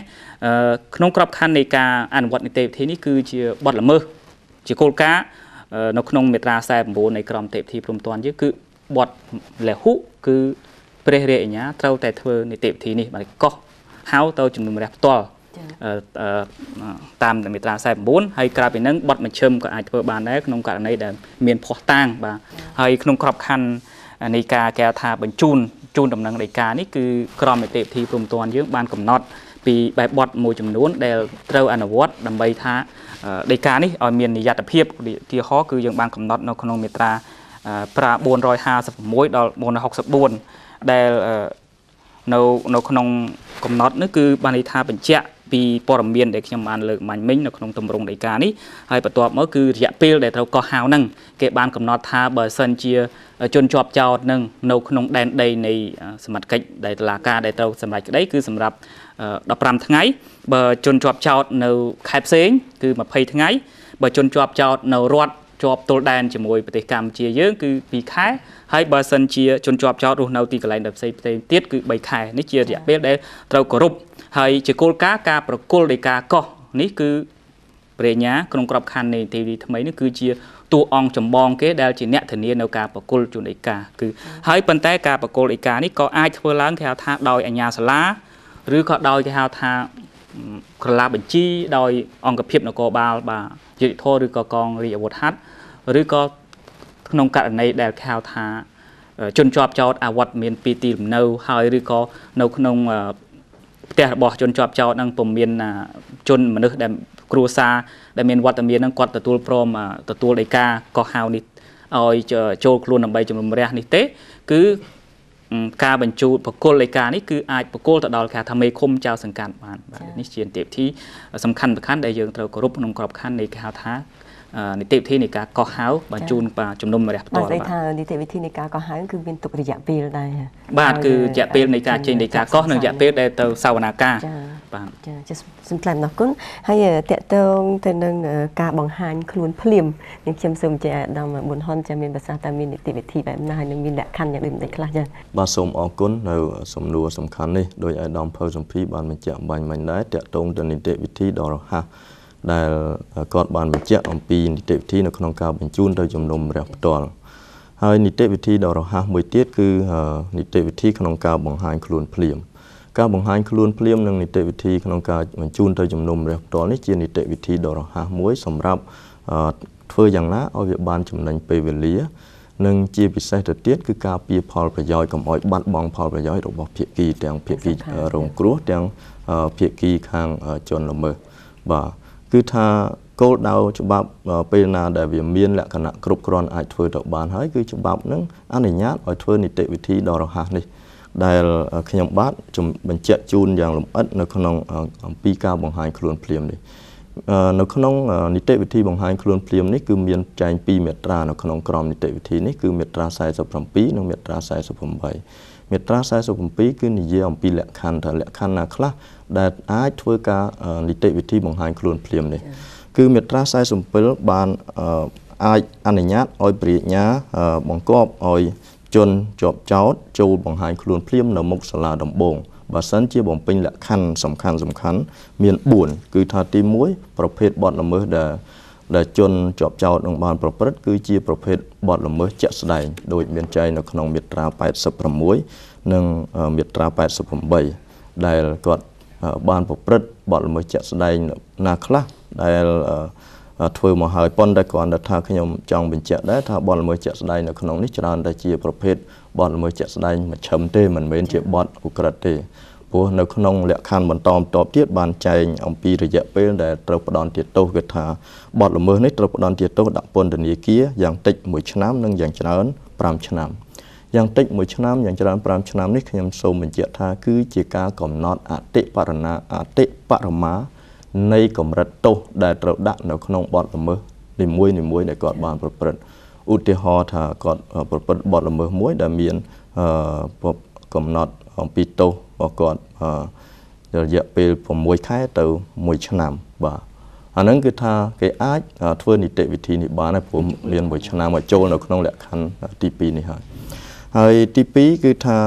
ក្នុងក្របខ័ណ្ឌនៃការអនុវត្តនីតិវិធីនេះគឺជាបទល្មើសជាគោលការណ៍នៅក្នុងមាត្រា49នៃក្រមនីតិវិធីព្រហ្មទណ្ឌយើងគឺបទលហុគឺព្រះរាជអាជ្ញាត្រូវតែធ្វើនីតិវិធីនេះបាទកោះហៅទៅជំនុំរះផ្ទាល់តាមមាត្រា49ហើយក្រៅពីនឹងបទមជ្ឈិមក៏អាចធ្វើបានដែរក្នុងករណីដែលមានភស្តុតាងបាទហើយក្នុងក្របខ័ណ្ឌនៃការគេថាបញ្ជូនជូនដំណឹងដីកានេះគឺក្រមនីតិវិធីព្រហ្មទណ្ឌយើងបានកំណត់ពីបែបបទមួយចំនួនដែលត្រូវអនុវត្តដើម្បីថាដីកានេះឲ្យមាននិយត្តភាពឧទាហរណ៍គឺយើងបានកំណត់នៅក្នុងមាត្រា456ដល់464ដែលនៅក្នុងកំណត់នេះគឺបានន័យថាបញ្ជាក់ពីព័ត៌មានដែលខ្ញុំបានលើកមាញ់មិញនៅក្នុងទម្រង់ដីកានេះហើយបន្ទាប់មកគឺរយៈពេលដែលត្រូវកោះហៅហ្នឹងគេបានកំណត់ថាបើសិនជាជនជាប់ចោទនឹងនៅក្នុងដែនដីនៃសមត្ថកិច្ចដែលតុលាការដែលត្រូវសម្រេចក្តីគឺសម្រាប់15ថ្ងៃបើជនជាប់ចោទនៅខេត្តផ្សេងគឺ20ថ្ងៃបើជនជាប់ចោទនៅរដ្ឋជាប់ទល់ដែនជាមួយប្រទេសកម្ពុជាយើងគឺ2ខែហើយបើសិនជាជនជាប់ចោទរស់នៅទីកន្លែងដែលផ្សេងផ្សេងទៀតគឺ3ខែនេះជារយៈពេលដែលត្រូវគោរពហើយជាគោលការណ៍ការប្រគល់ដីកាកោះនេះគឺព្រះញ្ញាក្នុងក្របខ័ណ្ឌនៃនីតិវិធីថ្មីនេះគឺជាតួអង្គចម្បងគេដែលជាអ្នកធានានៅការប្រគល់ជូនដីកាគឺហើយប៉ុន្តែការប្រគល់ដីកានេះក៏អាចធ្វើឡើងគេហៅថាដោយអាជ្ញាសាលាឬក៏ដោយគេហៅថាក្រឡាបញ្ជីដោយអង្គភាពនគរបាលបាទយុត្តិធម៌ឬក៏កងរាជអាវុធហត្ថឬក៏ក្នុងករណីដែលគេហៅថាជនជាប់ចោទអាវុធមានពីទីលំនៅហើយឬក៏នៅក្នុងផ្ទះរបស់ជនជាប់ចោទនឹងពុំមានជនមនុស្សដែលគ្រួសារដែលមានវត្តមាននឹងគាត់ទទួលព្រមទទួលដីកាកោះហៅនេះឲ្យចូលខ្លួនដើម្បីជំនុំរះនេះទេគឺការបញ្ជូនប្រគល់ដីកានេះគឺអាចប្រគល់ទៅដល់គេថាមេឃុំចៅសង្កាត់បានបាទនេះជានីតិវិធីសំខាន់ដែលយើងត្រូវគោរពក្នុងក្របខ័ណ្ឌនៃគេហៅថានីតិវិធីនៃការកោះហៅបញ្ជូនជំនុំរះផ្ទាល់បាទថានីតិវិធីនៃការកោះហៅគឺមានទុករយៈពេលដែរបាទគឺរយៈពេលនៃការចេញនៃការកោះនិងរយៈពេលដែលទៅសវនាការ បាទ ចាសូមថ្លែងអំណរគុណហើយតកតងទៅនឹងការបង្ហាញខ្លួនភ្លាមនឹងខ្ញុំសូមជម្រាបអាដាមប៊ុនហុនចាមានប្រសាសន៍តើមាននីតិវិធីបែបណាហើយនឹងមានលក្ខខណ្ឌយ៉ាងដូចម្តេចខ្លះចាបាទសូមអរគុណនៅសំណួរសំខាន់នេះដោយអាដាមភៅសំភីបានបញ្ជាក់បាញ់មិញដែរតកតងទៅនីតិវិធីដ៏រហ័សដែលគាត់បានបញ្ជាក់អំពីនីតិវិធីនៅក្នុងការបញ្ជូនទៅជំនុំរះផ្ទាល់ហើយនីតិវិធីដ៏រហ័សមួយទៀតគឺនីតិវិធីក្នុងការបង្ហាញខ្លួនភ្លាមការបង្ហាញខ្លួនភ្លាមនិងនីតិវិធីក្នុងការបញ្ជូនទៅជំនុំរះផ្ទាល់នេះជានីតិវិធីដ៏រហ័សមួយសម្រាប់ធ្វើយ៉ាងណាឲ្យវាបានចំណេញពេលវេលានិងជាពិសេសទៅទៀតគឺការពារផលប្រយោជន៍កុំឲ្យបាត់បង់ផលប្រយោជន៍របស់ភាគីទាំងភាគីរងគ្រោះទាំងភាគីខាងជនល្មើសបាទគឺថាគោលដៅច្បាប់ពេលណាដែលវាមានលក្ខណៈគ្រប់គ្រាន់អាចធ្វើទៅបានហើយគឺច្បាប់នឹងអនុញ្ញាតឲ្យធ្វើនីតិវិធីដ៏រហ័សនេះដែលខ្ញុំបាទបញ្ជាក់ជូនយ៉ាងលម្អិតនៅក្នុងអំពីការបង្ហាញខ្លួនភ្លាមនេះនៅក្នុងនីតិវិធីបង្ហាញខ្លួនភ្លាមនេះគឺមានចែងពីរមាត្រានៅក្នុងក្រមនីតិវិធីនេះគឺមាត្រា47និងមាត្រា48មាត្រា47គឺនិយាយអំពីលក្ខខណ្ឌថាលក្ខខណ្ឌណាខ្លះដែលអាចធ្វើការនីតិវិធីបង្ហាញខ្លួនភ្លាមនេះគឺមាត្រា47បានអាចអនុញ្ញាតឲ្យព្រះរាជអាជ្ញាបង្គាប់ឲ្យជនជាប់ចោទចូលបង្ហាញខ្លួនភ្លាមនៅមុខសាលាដំបូងបើសិនជាបំពេញលក្ខខណ្ឌសំខាន់មាន4គឺថាទី1ប្រភេទបទល្មើសដែលជនជាប់ចោទនឹងបានប្រព្រឹត្តគឺជាប្រភេទបទល្មើសជាក់ស្ដែងដោយមានចែងនៅក្នុងមាត្រា86និងមាត្រា88ដែលគាត់បានប្រព្រឹត្តបទល្មើសជាក់ស្ដែងណាខ្លះដែលធ្វើមកហើយប៉ុន្តែគ្រាន់តែថាខ្ញុំចង់បញ្ជាក់ដែរថាបទល្មើសជាក់ស្ដែងនៅក្នុងនេះច្រើនតែជាប្រភេទបទល្មើសជាក់ស្ដែងមជ្ឈិមទេមិនមែនជាបទឧក្រិដ្ឋទេព្រោះនៅក្នុងលក្ខខណ្ឌបន្តបន្ទាប់ទៀតបានចែងអំពីរយៈពេលដែលត្រូវផ្ដន្ទាទោសគឺថាបទល្មើសនេះត្រូវផ្ដន្ទាទោសដាក់ពន្ធនាគារយ៉ាងតិច1ឆ្នាំនិងយ៉ាងច្រើន5ឆ្នាំយ៉ាងតិច1ឆ្នាំយ៉ាងច្រើន5ឆ្នាំនេះខ្ញុំសូមបញ្ជាក់ថាគឺជាការកំណត់អតិបរមានៃកម្រិតទោសដែលត្រូវដាក់នៅក្នុងបទល្មើសនីមួយៗដែលគាត់បានប្រព្រឹត្តឧទាហរណ៍ថាគាត់ប្រព្រឹត្តបទល្មើសមួយដែលមានកំណត់អំពីទោសរបស់គាត់រយៈពេល6ខែទៅ1ឆ្នាំបាទអាហ្នឹងគឺថាគេអាចធ្វើនីតិវិធីនេះបានហើយព្រោះមាន1ឆ្នាំមកចូលនៅក្នុងលក្ខខណ្ឌទី2នេះហើយហើយទី2គឺថា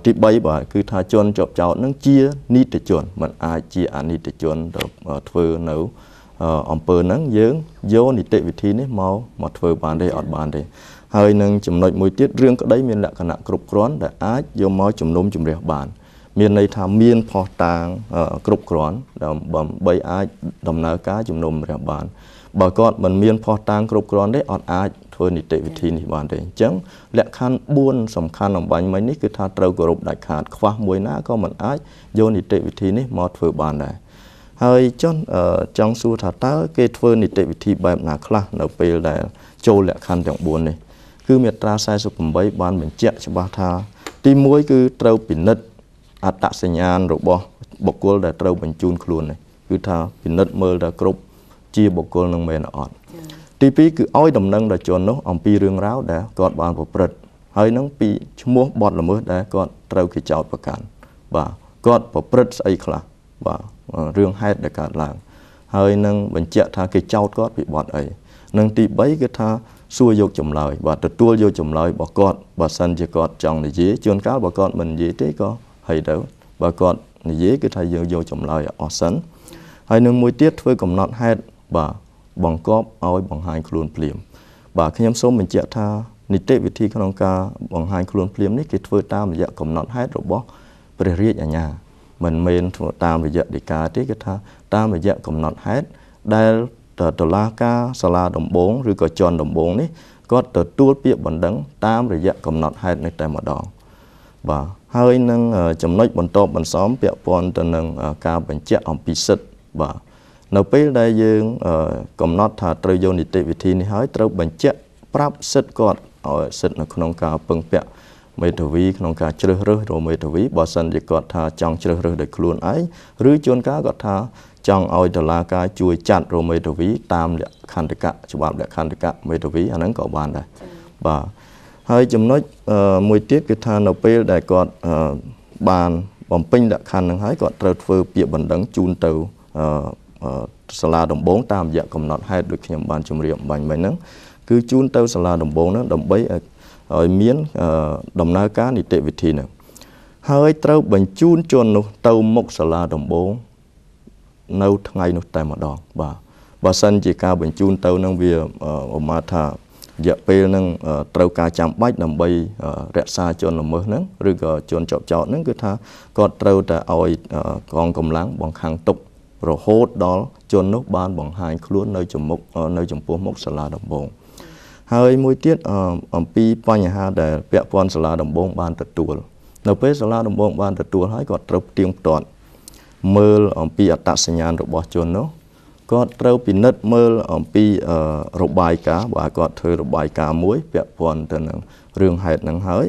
ទី3បាទគឺថាជនជាប់ចោទនឹងជានីតិជនមិនអាចជាអនីតិជនទៅធ្វើនៅអំពើហ្នឹងយើងយកនីតិវិធីនេះមកធ្វើបានទេអត់បានទេហើយនឹងចំណុចមួយទៀតរឿងក្តីមានលក្ខណៈគ្រប់គ្រាន់ដែលអាចយកមកជំនុំជម្រះបានមានន័យថាមានភស្តុតាងគ្រប់គ្រាន់ដើម្បីអាចដំណើរការជំនុំជម្រះបានបើគាត់មិនមានភស្តុតាងគ្រប់គ្រាន់ទេអត់អាចធ្វើនីតិវិធីនេះបានទេអញ្ចឹងលក្ខខណ្ឌ4សំខាន់អំបញ្ញមិញនេះគឺថាត្រូវគោរពដាច់ខាតខ្វះមួយណាក៏មិនអាចយកនីតិវិធីនេះមកធ្វើបានដែរហើយចង់សួរថាតើគេធ្វើនីតិវិធីបែបណាខ្លះនៅពេលដែលចូលលក្ខខណ្ឌទាំង4នេះគឺមាត្រា48បានបញ្ជាក់ច្បាស់ថាទី1គឺត្រូវពិនិត្យអត្តសញ្ញាណរបស់បុគ្គលដែលត្រូវបញ្ជូនខ្លួននេះគឺថាពិនិត្យមើលថាគ្រប់ជាបុគ្គលនឹងមែនអត់ទី2គឺឲ្យដំណឹងដល់ជននោះអំពីរឿងរ៉ាវដែលគាត់បានប្រព្រឹត្តហើយនឹងពីឈ្មោះបទល្មើសដែលគាត់ត្រូវគេចោទប្រកាន់បាទគាត់ប្រព្រឹត្តស្អីខ្លះបាទរឿងហេតុដែលកើតឡើងហើយនឹងបញ្ជាក់ថាគេចោទគាត់ពីបទអីនិងទី3គឺថាសួរយកចម្លើយបាទទទួលយកចម្លើយរបស់គាត់បើសិនជាគាត់ចង់និយាយជួនកាលបើគាត់មិននិយាយទេក៏ហើយទៅបើគាត់និយាយគឺថាយើងយកចម្លើយអស់សិនហើយនឹងមួយទៀតធ្វើកំណត់ហេតុបាទបង្កប់ឲ្យបង្ហាញខ្លួនភ្លាមបាទខ្ញុំសូមបញ្ជាក់ថានីតិវិធីក្នុងការបង្ហាញខ្លួនភ្លាមនេះគេធ្វើតាមរយៈកំណត់ហេតុរបស់ព្រះរាជអាជ្ញាមិនមែនធ្វើតាមរយៈដីកាទេគឺថាតាមរយៈកំណត់ហេតុដែលតុលាការសាលាដំបងឬក៏ជាន់ដំបងនេះគាត់ទទួលពាក្យបណ្ដឹងតាមរយៈកំណត់ហេតុនេះតែម្ដងបាទហើយនឹងចំណុចបន្តបន្សំពាក់ព័ន្ធទៅនឹងការបញ្ជាក់អំពីសិទ្ធិបាទនៅពេលដែលយើងកំណត់ថាត្រូវយកនីតិវិធីនេះហើយត្រូវបញ្ជាក់ប្រាប់សិទ្ធិគាត់ឲ្យសិទ្ធិនៅក្នុងការពឹងពាក់មេធាវីក្នុងការជ្រើសរើសរមេធាវីបើសិនជាគាត់ថាចង់ជ្រើសរើសដោយខ្លួនឯងឬជួនកាលគាត់ថាចង់ឲ្យតុលាការជួយចាត់រមេធាវីតាមលក្ខន្តិកៈច្បាប់លក្ខន្តិកៈមេធាវីអាហ្នឹងក៏បានដែរបាទហើយចំណុចមួយទៀតគឺថានៅពេលដែលគាត់បាន បំពេញលក្ខខណ្ឌនឹងហើយគាត់ត្រូវធ្វើពាក្យបណ្ដឹងជូនទៅសាលាដំបងតាមរយៈកំណត់ហេតុដូចខ្ញុំបានជម្រាបបាញ់មិញហ្នឹងគឺជូនទៅសាលាដំបងហ្នឹងដើម្បីឲ្យមានដំណើរការនីតិវិធីហ្នឹងហើយត្រូវបញ្ជូនជននោះទៅមុខសាលាដំបងនៅថ្ងៃនោះតែម្ដងបាទបើសិនជាការបញ្ជូនទៅនឹងវាឧមាថារយៈពេលនឹងត្រូវការចាំបាច់ដើម្បីរក្សាជនល្មើសហ្នឹងឬក៏ជនជាប់ចោទហ្នឹងគឺថាគាត់ត្រូវតែឲ្យកងកម្លាំងបង្ខាំងទុករហូតដល់ជននោះបានបង្ហាញខ្លួននៅចំពោះមុខសាលាដំបងហើយមួយទៀតអំពីបញ្ហាដែលពាក់ព័ន្ធសាលាដំបងបានទទួលនៅពេលសាលាដំបងបានទទួលហើយគាត់ត្រូវផ្ទៀងផ្ទាត់មើលអំពីអត្តសញ្ញាណរបស់ជននោះគាត់ត្រូវពិនិត្យមើលអំពីរបាយការណ៍បើគាត់ធ្វើរបាយការណ៍មួយពាក់ព័ន្ធទៅនឹងរឿងហេតុហ្នឹងហើយ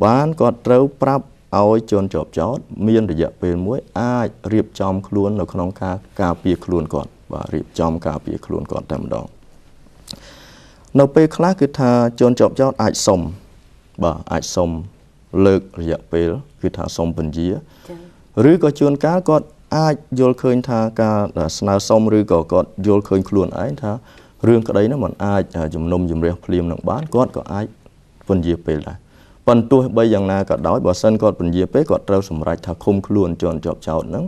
បានគាត់ត្រូវប្រាប់ឲ្យជនជាប់ចោទមានរយៈពេលមួយអាចរៀបចំខ្លួននៅក្នុងការការពារខ្លួនគាត់បាទរៀបចំការពារខ្លួនគាត់តែម្ដងនៅពេលខ្លះគឺថាជនជាប់ចោទអាចសុំបាទអាចសុំលើករយៈពេលគឺថាសុំពន្យាឬក៏ជួនកាលគាត់អាចយល់ឃើញថាការស្នើសុំឬក៏គាត់យល់ឃើញខ្លួនឯងថារឿងក្តីនោះมันអាចជំនុំជម្រះភ្លាមនឹងបានគាត់ក៏អាចពន្យាពេលដែរប៉ុន្តែទោះបីយ៉ាងណាក៏ដោយបើសិនគាត់ពន្យាពេលគាត់ត្រូវសម្រេចថាឃុំខ្លួនជនជាប់ចោទហ្នឹង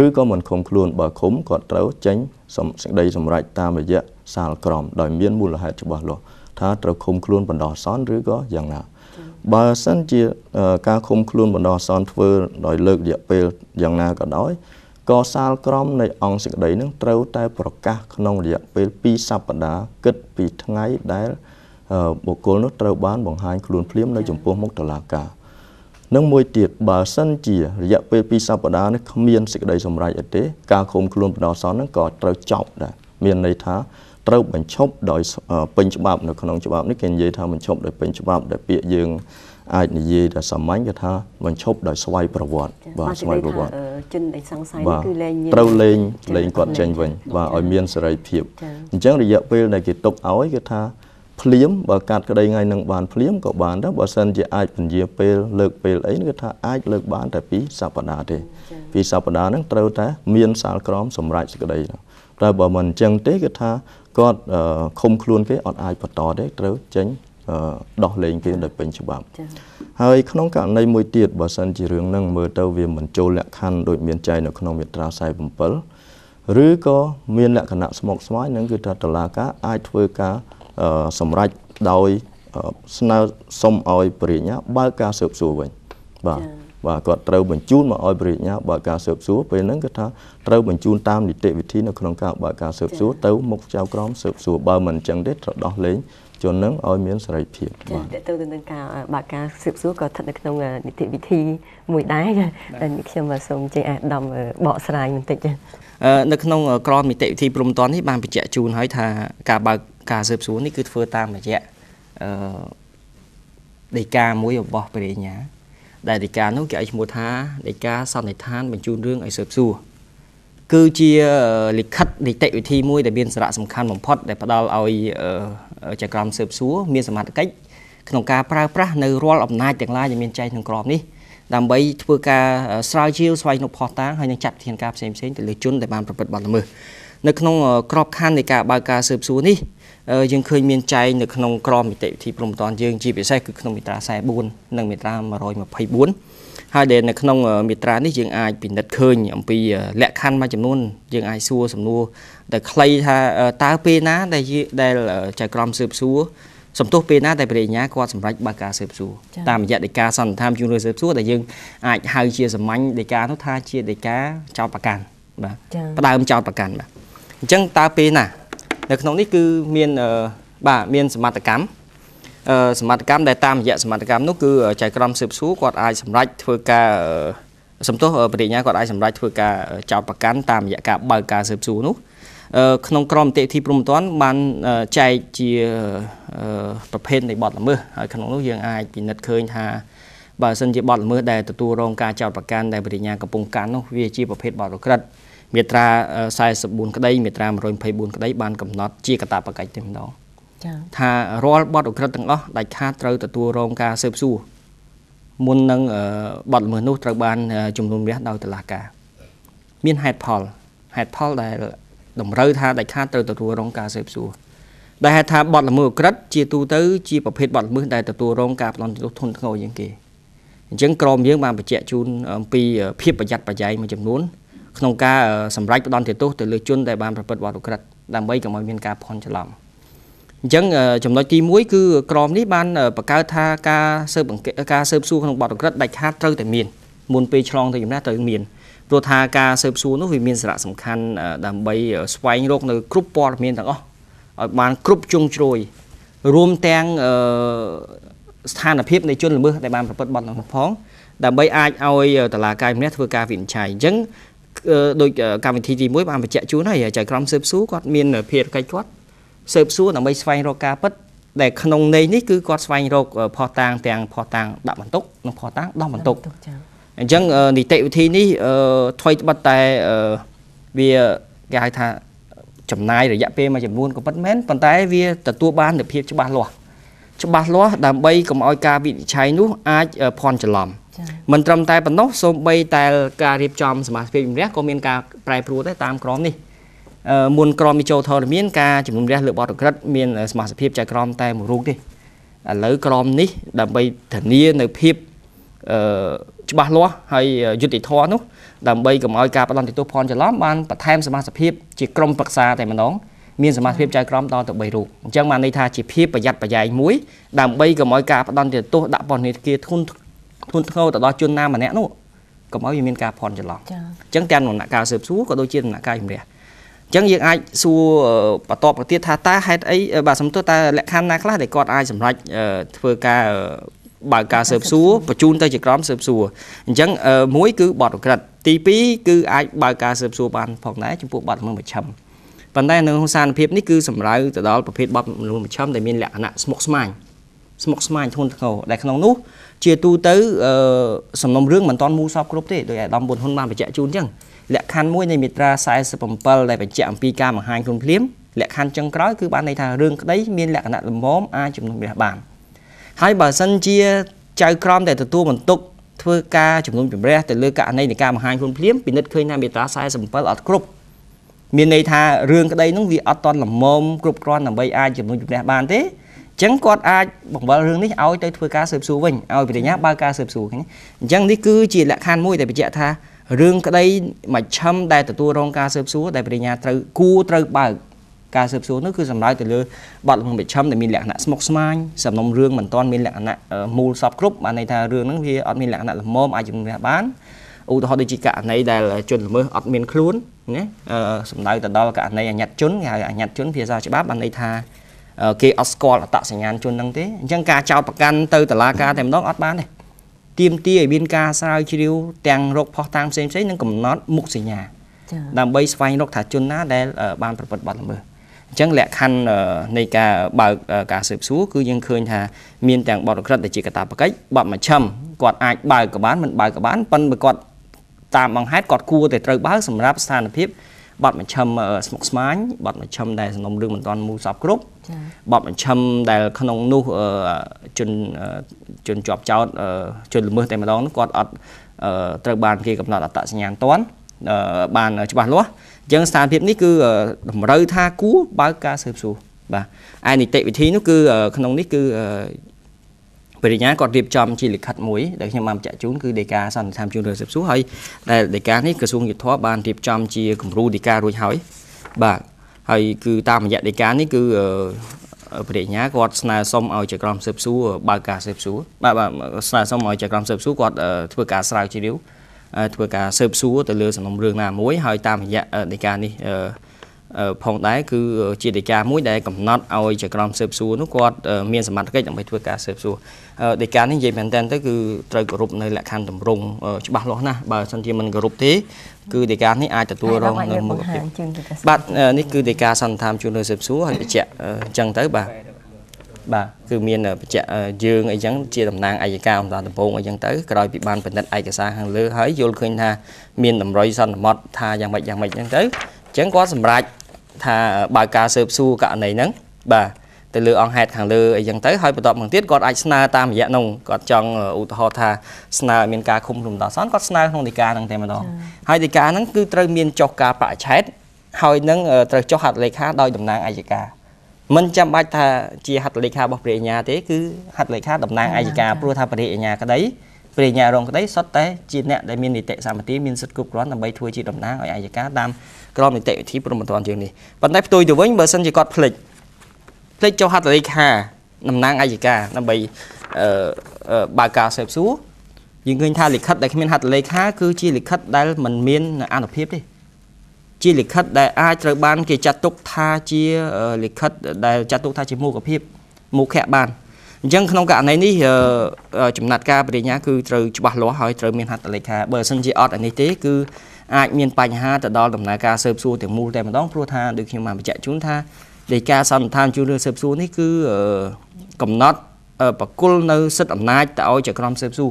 ឬក៏មិនឃុំខ្លួនបើឃុំគាត់ត្រូវចេញសេចក្តីសម្រេចតាមរយៈសាលក្រមដោយមានមូលហេតុច្បាស់លាស់ថាត្រូវឃុំខ្លួនបណ្ដោះអាសន្នឬក៏យ៉ាងណាបើសិនជាការឃុំខ្លួនបណ្ដោះអាសន្នធ្វើដោយលើករយៈពេលយ៉ាងណាក៏ដោយក៏សាលក្រមនៃអង្គសេចក្តីនឹងត្រូវតែប្រកាសក្នុងរយៈពេល2សប្តាហ៍គិតពីថ្ងៃដែលបុគ្គលនោះត្រូវបានបង្ហាញខ្លួនភ្លាមនៅចំពោះមុខតុលាការនិងមួយទៀតបើសិនជារយៈពេល2សប្តាហ៍នេះគ្មានសេចក្តីសម្រេចអីទេការឃុំខ្លួនបណ្ដោះអាសន្ននឹងក៏ត្រូវចប់ដែរមានន័យថាត្រូវបញ្ឈប់ដោយពេញច្បាប់នៅក្នុងច្បាប់នេះគេនិយាយថាបញ្ឈប់ដោយពេញច្បាប់ដែលពាក្យយើងអាចនិយាយថាសាមញ្ញគេថាបញ្ឈប់ដោយស្វ័យប្រវត្តិបាទស្វ័យប្រវត្តិជនដែលសង្ស័យនេះគឺលែងត្រូវលែងគាត់ចេញវិញបាទឲ្យមានសេរីភាពអញ្ចឹងរយៈពេលដែលគេទុកឲ្យគេថាភ្លាមបើកាត់ក្តីថ្ងៃនឹងបានភ្លាមក៏បានដែរបើសិនជាអាចពន្យាពេលលើកពេលអីគឺថាអាចលើកបានតែ2សប្តាហ៍ទេ2សប្តាហ៍ហ្នឹងត្រូវតែមានសាលក្រមសម្រេចសេចក្តីតែបើមិនអញ្ចឹងទេគឺថាគាត់ឃុំខ្លួនគេអត់អាចបន្តទេត្រូវចេញដោះលែងគេដោយពេញច្បាប់ហើយក្នុងករណីមួយទៀតបើសិនជារឿងហ្នឹងមើលទៅវាមិនចូលលក្ខខណ្ឌដូចមានចែងនៅក្នុងមាត្រា47ឬក៏មានលក្ខណៈស្មុគស្មាញនឹងគឺថាតុលាការអាចធ្វើការសម្រេចដោយស្នើសុំឲ្យព្រះរាជអាជ្ញាបើកការស៊ើបសួរវិញបាទបាទគាត់ត្រូវបញ្ជូនមកឲ្យព្រះរាជអាជ្ញាបើកការស៊ើបសួរពេលហ្នឹងគឺថាត្រូវបញ្ជូនតាមនីតិវិធីនៅក្នុងការបើកការស៊ើបសួរទៅមុខចៅក្រមស៊ើបសួរបើមិនអញ្ចឹងទេត្រូវដោះលែងជននឹងឲ្យមានសេរីភាពបាទតទៅនឹងការបើកការស៊ើបសួរក៏ស្ថិតនៅក្នុងនីតិវិធីមួយដែរតែខ្ញុំសូមចេះអាដាមបកស្រាយបន្តិចនៅក្នុងក្រមនីតិវិធីព្រហ្មទណ្ឌនេះបានបញ្ជាក់ជូនហើយថាការបើកការស៊ើបសួរនេះគឺធ្វើតាមរយៈដីកាមួយរបស់ព្រះរាជអាជ្ញាដែលដីកានោះគេឲ្យឈ្មោះថាដីកាសន្និដ្ឋានបញ្ជូនរឿងឲ្យស៊ើបសួរគឺជាលិខិតនីតិវិធីមួយដែលមានសារៈសំខាន់បំផុតដែលផ្ដល់ឲ្យចៅក្រមស៊ើបសួរមានសមត្ថកិច្ចក្នុងការប្រើប្រាស់នៅរាល់អំណាចទាំងឡាយដែលមានចែងក្នុងក្រមនេះដើម្បីធ្វើការស្រាវជ្រាវស្វែងរកភស្តុតាងហើយនឹងចាត់វិធានការផ្សេងៗទៅលើជនដែលបានប្រព្រឹត្តបទល្មើសនៅក្នុងក្របខ័ណ្ឌនៃការបើកការស៊ើបសួរនេះយើងឃើញមានចែងនៅក្នុងក្រមនីតិវិធីព្រហ្មទណ្ឌយើងជាពិសេសគឺក្នុងមាត្រា44និងមាត្រា124ហើយដែលនៅក្នុងមាត្រានេះយើងអាចពិនិត្យឃើញអំពីលក្ខខណ្ឌមួយចំនួនយើងអាចសួរសំណួរដែលខ្លីថាតើពេលណាដែលចៅក្រមស៊ើបសួរសំទោសពេលណាដែលព្រះរាជអាជ្ញាគាត់សម្រេចបើកការស៊ើបសួរតាមរយៈដីកាសន្និដ្ឋានជូនរឿងស៊ើបសួរដែលយើងអាចហៅជាសាមញ្ញដីកានោះថាជាដីកាចោទប្រកាន់បាទផ្ដើមចោទប្រកាន់បាទអញ្ចឹងតើពេលណានៅក្នុងនេះគឺមានបាទមានសមត្ថកម្មសមត្ថកម្មដែលតាមរយៈសមត្ថកម្មនោះគឺចៅក្រមស៊ើបសួរគាត់អាចសម្រេចធ្វើការសំទោសព្រះរាជអាជ្ញាគាត់អាចសម្រេចធ្វើការចោទប្រកាន់តាមរយៈការបើកការស៊ើបសួរនោះក្នុងក្រមនីតិវិធីព្រហ្មទណ្ឌបានចែកជាប្រភេទនៃបទល្មើសហើយក្នុងនោះយើងអាចពិនិត្យឃើញថាបើសិនជាបទល្មើសដែលទទួលរងការចោទប្រកាន់ដែលព្រះរាជអាជ្ញាកំពុងកាន់នោះវាជាប្រភេទបទឧក្រិដ្ឋមាត្រា44ក្តីមាត្រា124ក្តីបានកំណត់ជាកាតព្វកិច្ចតែម្ដងថារាល់បទឧក្រិដ្ឋទាំងអស់ដាច់ខាតត្រូវទទួលរងការស៊ើបសួរ មុននឹងបទល្មើសនោះត្រូវបានជំនុំជម្រះដោយតុលាការមានហេតុផលដែលតម្រូវថាដាច់ខាតត្រូវទទួលរងការស៊ើបសួរដែលហេតុថាបទល្មើសឧក្រិដ្ឋជាទូទៅជាប្រភេទបទល្មើសដែលទទួលរងការផ្ដន្ទាទោសធ្ងន់ធ្ងរជាងគេអញ្ចឹងក្រមយើងបានបញ្ជាក់ជូនអំពីភាពប្រយ័ត្នប្រយែងមួយចំនួនក្នុងការសម្រេចផ្ដន្ទាទោសទៅលើជនដែលបានប្រព្រឹត្តបទឧក្រិដ្ឋដើម្បីកុំឲ្យមានការភ័ន្តច្រឡំអញ្ចឹងចំណុចទី1គឺក្រមនេះបានបង្កើតថាការស៊ើបអង្កេតការស៊ើបសួរក្នុងបទឧក្រិដ្ឋដាច់ខាតត្រូវតែមានមុនពេលឆ្លងទៅជំនះត្រូវមានព្រោះថាការស៊ើបសួរនោះវាមានសារៈសំខាន់ដើម្បីស្វែងរកនៅគ្រប់ព័ត៌មានទាំងអស់ឲ្យបានគ្រប់ជ្រុងជ្រោយរួមទាំងស្ថានភាពនៃជនល្មើសដែលបានប្រព្រឹត្តបទល្មើសផងដើម្បីអាចឲ្យតុលាការជំនះធ្វើការវិនិច្ឆ័យអញ្ចឹងដោយកម្មវិធីទី1បានបញ្ជាក់ជូនហើយចៅក្រមស៊ើបសួរគាត់មានភារកិច្ចគាត់ស៊ើបសួរដើម្បីស្វែងរកការពិតដែលក្នុងន័យនេះគឺគាត់ស្វែងរកភស្តុតាងទាំងភស្តុតាងដាក់បន្ទុកនិងភស្តុតាងដោះបន្ទុកអញ្ចឹងនីតិវិធីនេះថ្មីត្បិតតែវាគេហៅថាចំណាយរយៈពេលមួយចំនួនក៏ពិតមែនប៉ុន្តែវាទទួលបាននូវភាពច្បាស់លាស់ដើម្បីកុំឲ្យការវិនិច្ឆ័យនោះអាចភ័ន្តច្រឡំមិនត្រឹមតែប៉ុណ្ណោះសូម្បីតែការរៀបចំសមាជិកជំរះក៏មានការប្រែប្រួលដែរតាមក្រមនេះមុនក្រមនេះចូលធរមានការជំនុំជម្រះលើបទឧក្រិដ្ឋមានសមាជិកចៅក្រមតែមួយរូបទេឥឡូវក្រមនេះដើម្បីធានានៅភាពច្បាស់លាស់ហើយយុត្តិធម៌នោះដើម្បីកុំឲ្យការផ្ដន្ទាទោសភ័ន្តច្រឡំបានបន្ថែមសមាជិកជាក្រុមប្រឹក្សាតែម្ដងមានសមាជិកចៅក្រមដល់ទៅ3រូបអញ្ចឹងបានន័យថាជាភាពប្រយ័ត្នប្រយែងមួយដើម្បីកុំឲ្យការផ្ដន្ទាទោសដាក់ពន្ធនាគារធ្ងន់ធ្ងរទៅដល់ជនណាម្នាក់នោះកុំឲ្យវាមានការភ័ន្តច្រឡំអញ្ចឹងទាំងដំណាក់កាលស៊ើបសួរក៏ដូចជាដំណាក់កាលជំរះអញ្ចឹងយើងអាចសួរបន្តប្រទៀតថាតើហេតុអីបាទសំទោសតើលក្ខខណ្ឌណាខ្លះដែលគាត់អាចសម្រេចធ្វើការបើកការស៊ើបសួរបញ្ជូនទៅជាក្រុមស៊ើបសួរអញ្ចឹងមួយគឺបទឧក្រិដ្ឋទី2គឺអាចបើកការស៊ើបសួរបានផងដែរចំពោះបទល្មើសមជ្ឈិមប៉ុន្តែនៅក្នុងស្ថានភាពនេះគឺសម្ដៅទៅដល់ប្រភេទបទល្មើសមជ្ឈិមដែលមានលក្ខណៈស្មុគស្មាញធ្ងន់ធ្ងរដែលក្នុងនោះជាទូទៅសំណុំរឿងមិនទាន់មូលសពគ្រប់ទេដោយអាដាមប៊ុនហ៊ុនបានបញ្ជាក់ជូនអញ្ចឹងលក្ខខណ្ឌមួយនៃមាត្រា47ដែលបញ្ជាក់អំពីការបង្ហាញខ្លួនភ្លាមលក្ខខណ្ឌចុងក្រោយគឺបានន័យថារឿងក្តីមានលក្ខណៈល្មមអាចជំនុំជម្រះបានហើយបើសិនជាចៅក្រមដែលទទួលបន្ទុកធ្វើការជំនុំជម្រះទៅលើករណីនៃការបង្ហាញខ្លួនភ្លាមពិនិត្យឃើញថាមាត្រា47អត់គ្រប់មានន័យថារឿងក្តីនោះវាអត់ទាន់ល្មមគ្រប់គ្រាន់ដើម្បីអាចជំនុំជម្រះបានទេអញ្ចឹងគាត់អាចបង្វិលរឿងនេះឲ្យទៅធ្វើការស៊ើបសួរវិញឲ្យបរិញ្ញាបើកការស៊ើបសួរឃើញអញ្ចឹងនេះគឺជាលក្ខខណ្ឌមួយដែលបញ្ជាក់ថារឿងក្តីមជ្ឈិមដែលទទួលរងការស៊ើបសួរដែលបរិញ្ញាត្រូវគួរត្រូវបើកការស៊ើបសួរនោះគឺសម្ដៅទៅលើបទល្មើសមជ្ឈិមដែលមានលក្ខណៈស្មុគស្មាញសំណុំរឿងមិនទាន់មានលក្ខណៈមូលសពគ្រប់បានន័យថារឿងហ្នឹងវាអត់មានលក្ខណៈល្មមអាចជំនុំជម្រះបានឧទាហរណ៍ដូចជាករណីដែលជនល្មើសអត់មានខ្លួនណាសំដៅទៅដល់ករណីអញ្ញាតជនគេហៅអញ្ញាតជនភាសាច្បាប់បានន័យថាគេអត់ស្គាល់អត្តសញ្ញាណជនហ្នឹងទេអញ្ចឹងការចោទប្រកាន់ទៅតុលាការតែម្ដងអត់បានទេទាមទារឲ្យមានការស្រាវជ្រាវទាំងរកភស្តុតាងផ្សេងៗនិងកំណត់មុខសញ្ញាដើម្បីស្វែងរកថាជនណាដែលបានប្រព្រឹត្តបទល្មើសអញ្ចឹងលក្ខខណ្ឌនៃការបើកការស៊ើបសួរគឺយើងឃើញថាមានទាំងបទឧក្រិដ្ឋដែលជាកាតព្វកិច្ចបទមជ្ឈិមគាត់អាចបើកក៏បានមិនបើកក៏បានប៉ុន្តែគាត់តាមអង្គហេតុគាត់គួរតែត្រូវបើកសម្រាប់ស្ថានភាពបទមជ្ឈិមស្មុគស្មាញបទមជ្ឈិមដែលសំណុំរឿងមិនទាន់មូលសពគ្រប់បទមជ្ឈិមដែលក្នុងនោះជនជាប់ចោតជនល្មើសតែម្ដងនោះគាត់អត់ត្រូវបានគេកំណត់អត្តសញ្ញាណទាន់បានច្បាស់លាស់អញ្ចឹងស្ថានភាពនេះគឺតម្រូវថាគួរបើកការស៊ើបសួរបាទឯនីតិវិធីនោះគឺក្នុងនេះគឺបរិញ្ញាគាត់រៀបចំជាលិខិតមួយដែលខ្ញុំបានបញ្ជាក់ជូនគឺដីកាសន្និដ្ឋានជូនរឿងស៊ើបសួរហើយដែលដីកានេះក្រសួងយុត្តិធម៌បានរៀបចំជាគំរូដីការួចហើយបាទហើយគឺតាមរយៈដីកានេះគឺបរិញ្ញាគាត់ស្នើសុំឲ្យចៅក្រមស៊ើបសួរបើកការស៊ើបសួរបាទស្នើសុំឲ្យចៅក្រមស៊ើបសួរគាត់ធ្វើការស្រាវជ្រាវធ្វើការស៊ើបសួរទៅលើសំណុំរឿងណាមួយហើយតាមរយៈដីកានេះផងដែរគឺជាដីកាមួយដែលកំណត់ឲ្យចៅក្រមស៊ើបសួរនោះគាត់មានសមត្ថកិច្ចដើម្បីធ្វើការស៊ើបសួរដីកានេះនិយាយមែនទែនទៅគឺត្រូវគោរពនៅលក្ខខណ្ឌទម្រង់ច្បាស់លាស់ណាស់បើមិនជាមិនគោរពទេគឺដីកានេះអាចទទួលរងនៅមុខភាពបាទនេះគឺដីកាសន្និដ្ឋានជូននៅស៊ើបសួរហើយបញ្ជាក់អញ្ចឹងទៅបាទបាទគឺមានបញ្ជាក់យើងអីចឹងជាតំណាងអយ្យការអំណាចដំបូងអីចឹងទៅក្រោយពីបានពិនិត្យឯកសារខាងលើហើយយល់ឃើញថាមានតម្រុយសន្មត់ថាយ៉ាងម៉េចយ៉ាងម៉េចចឹងទៅអញ្ចឹងគាត់សម្រេចថាបើកការស៊ើបសួរករណីហ្នឹងបាទ ទៅលើអង្គហេតុខាងលើអីចឹងទៅហើយបន្ទាប់មកទៀតគាត់អាចស្នើតាមរយៈនោះគាត់ចង់ឧទាហរណ៍ថាស្នើឲ្យមានការឃុំខ្លួនដល់សន្នគាត់ស្នើក្នុងដីកាហ្នឹងតែម្ដងហើយដីកាហ្នឹងគឺត្រូវមានចុះការបរិច្ឆេទហើយនឹងត្រូវចុះហត្ថលេខាដោយតំណាងអយ្យការមិនចាំបាច់ថាជាហត្ថលេខារបស់ព្រះអញ្ញាទេគឺហត្ថលេខាតំណាងអយ្យការព្រោះថាព្រះអញ្ញាក្តីព្រះអញ្ញារងក្តីសុទ្ធតែជាអ្នកដែលមាននីតិសម្បទាមានសិទ្ធិគ្រប់គ្រាន់ដើម្បីធ្វើជាតំណាងឲ្យអយ្យការតាមក្រមនីតិវិធីព្រហ្មទណ្ឌយើងនេះប៉ុន្តែផ្ទុយទៅវិញបើសិនជាគាត់ភ្លេចចុះហត្ថលេខាតំណាងអយ្យការដើម្បីបើកការស៊ើបសួរយើងឃើញថាលិខិតដែលគ្មានហត្ថលេខាគឺជាលិខិតដែលមិនមានអានុភាពទេជាលិខិតដែលអាចត្រូវបានគេចាត់ទុកថាជាលិខិតដែលចាត់ទុកថាជាមោឃភាពមោឃៈបានអញ្ចឹងក្នុងករណីនេះចំណាត់ការបរិញ្ញាគឺត្រូវច្បាស់លាស់ហើយត្រូវមានហត្ថលេខាបើសិនជាអត់អានេះទេគឺអាចមានបញ្ហាទៅដល់ដំណើរការស៊ើបសួរទាំងមូលតែម្ដងព្រោះថាដូចខ្ញុំបានបញ្ជាក់ជូនថាដីកាសន្និដ្ឋានជូនរឿងស៊ើបសួរនេះគឺកំណត់បកគលនៅសិទ្ធិអំណាចទៅឲ្យចៅក្រមស៊ើបសួរ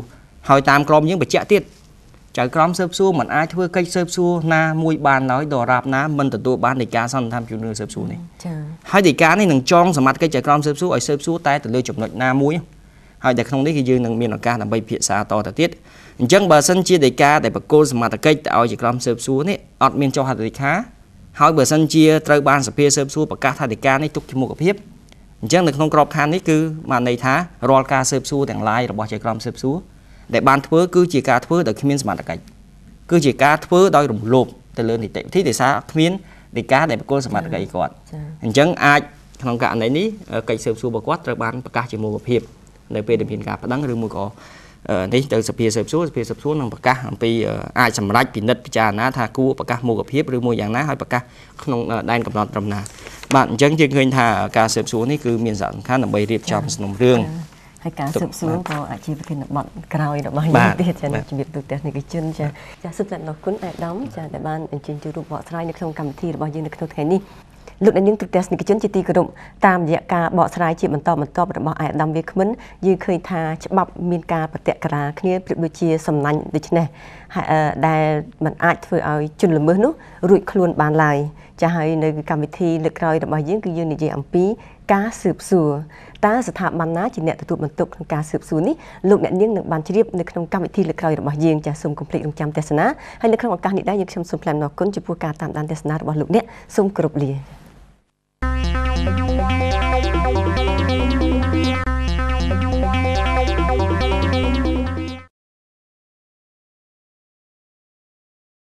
ហើយតាមក្រមយើងបញ្ជាក់ទៀតចៅក្រមស៊ើបសួរមិនអាចធ្វើកិច្ចស៊ើបសួរណាមួយបានឡើយដរាបណាមិនទទួលបានដីកាសន្និដ្ឋានជូនរឿងស៊ើបសួរនេះចា៎ហើយដីកានេះនឹងចងសមត្ថកិច្ចចៅក្រមស៊ើបសួរឲ្យស៊ើបសួរតែទៅលើចំណុចណាមួយហើយតែក្នុងនេះគឺយើងនឹងមានឱកាសដើម្បីពិភាក្សាតទៅទៀតអញ្ចឹងបើសិនជាដីកាដែលបកគលសមត្ថកិច្ចទៅឲ្យចៅក្រមស៊ើបសួរនេះអត់មានចុះហត្ថលេខាហើយបើសិនជាត្រូវបានសភាស៊ើបសួរប្រកាសថាដីកានេះទុកជាមុខភាពអញ្ចឹងនៅក្នុងក្របខ័ណ្ឌនេះគឺបានន័យថារាល់ការស៊ើបសួរទាំងឡាយរបស់ចៅក្រមស៊ើបសួរដែលបានធ្វើគឺជាការធ្វើដោយគ្មានសមត្ថកិច្ចគឺជាការធ្វើដោយរំលោភទៅលើនីតិវិធីដោយសារគ្មានដីកាដែលបកគលសមត្ថកិច្ចគាត់អញ្ចឹងអាចក្នុងករណីនេះកិច្ចស៊ើបសួររបស់គាត់ត្រូវបានប្រកាសជាមុខភាពនៅពេលដែលមានការប្តឹងឬមួយក៏នេះទៅសភាស៊ើបសួរសភាស៊ើបសួរនឹងប្រកាសអំពីអាចសម្រេចពិនិត្យពិចារណាថាគួរប្រកាសមុខភាពឬមួយយ៉ាងណាហើយប្រកាសក្នុងដែនកំណត់ត្រឹមណាបាទអញ្ចឹងយើងឃើញថាការស៊ើបសួរនេះគឺមានសារៈសំខាន់ដើម្បីរៀបចំសំណុំរឿងហើយការស៊ើបសួរក៏អាចជាប្រធានបទក្រោយរបស់យើងទៀតចា៎ជំរាបទូទស្សនិកជនចាចាសូមថ្លែងអរគុណអាដាមចាដែលបានអញ្ជើញចូលរួមបកស្រាយនៅក្នុងកម្មវិធីរបស់យើងនៅក្នុងថ្ងៃនេះលោកអ្នកនាងទូទស្សនិកជនជាទីគោរពតាមរយៈការបកស្រាយជាបន្តបន្ទាប់របស់អាដាមវាគ្មិនយើងឃើញថាច្បាប់មានការប្រតិក្រាគ្នាប្រៀបដូចជាសំណាញ់ដូចនេះដែលมันអាចធ្វើឲ្យជនល្មើសនោះរួចខ្លួនបានឡើយចាហើយនៅកម្មវិធីលើកក្រោយរបស់យើងគឺយើងនិយាយអំពីការស៊ើបសួរតើស្ថាប័នណាជាអ្នកទទួលបន្ទុកក្នុងការស៊ើបសួរនេះលោកអ្នកនាងនឹងបានជ្រាបនៅក្នុងកម្មវិធីលើកក្រោយរបស់យើងចាសូមកុំភ្លេចរងចាំទស្សនាហើយនៅក្នុងឱកាសនេះដែរយើងខ្ញុំសូមថ្លែងអំណរគុណចំពោះការតាមដានទស្សនារបស់លោកអ្នកសូមគោរពលា។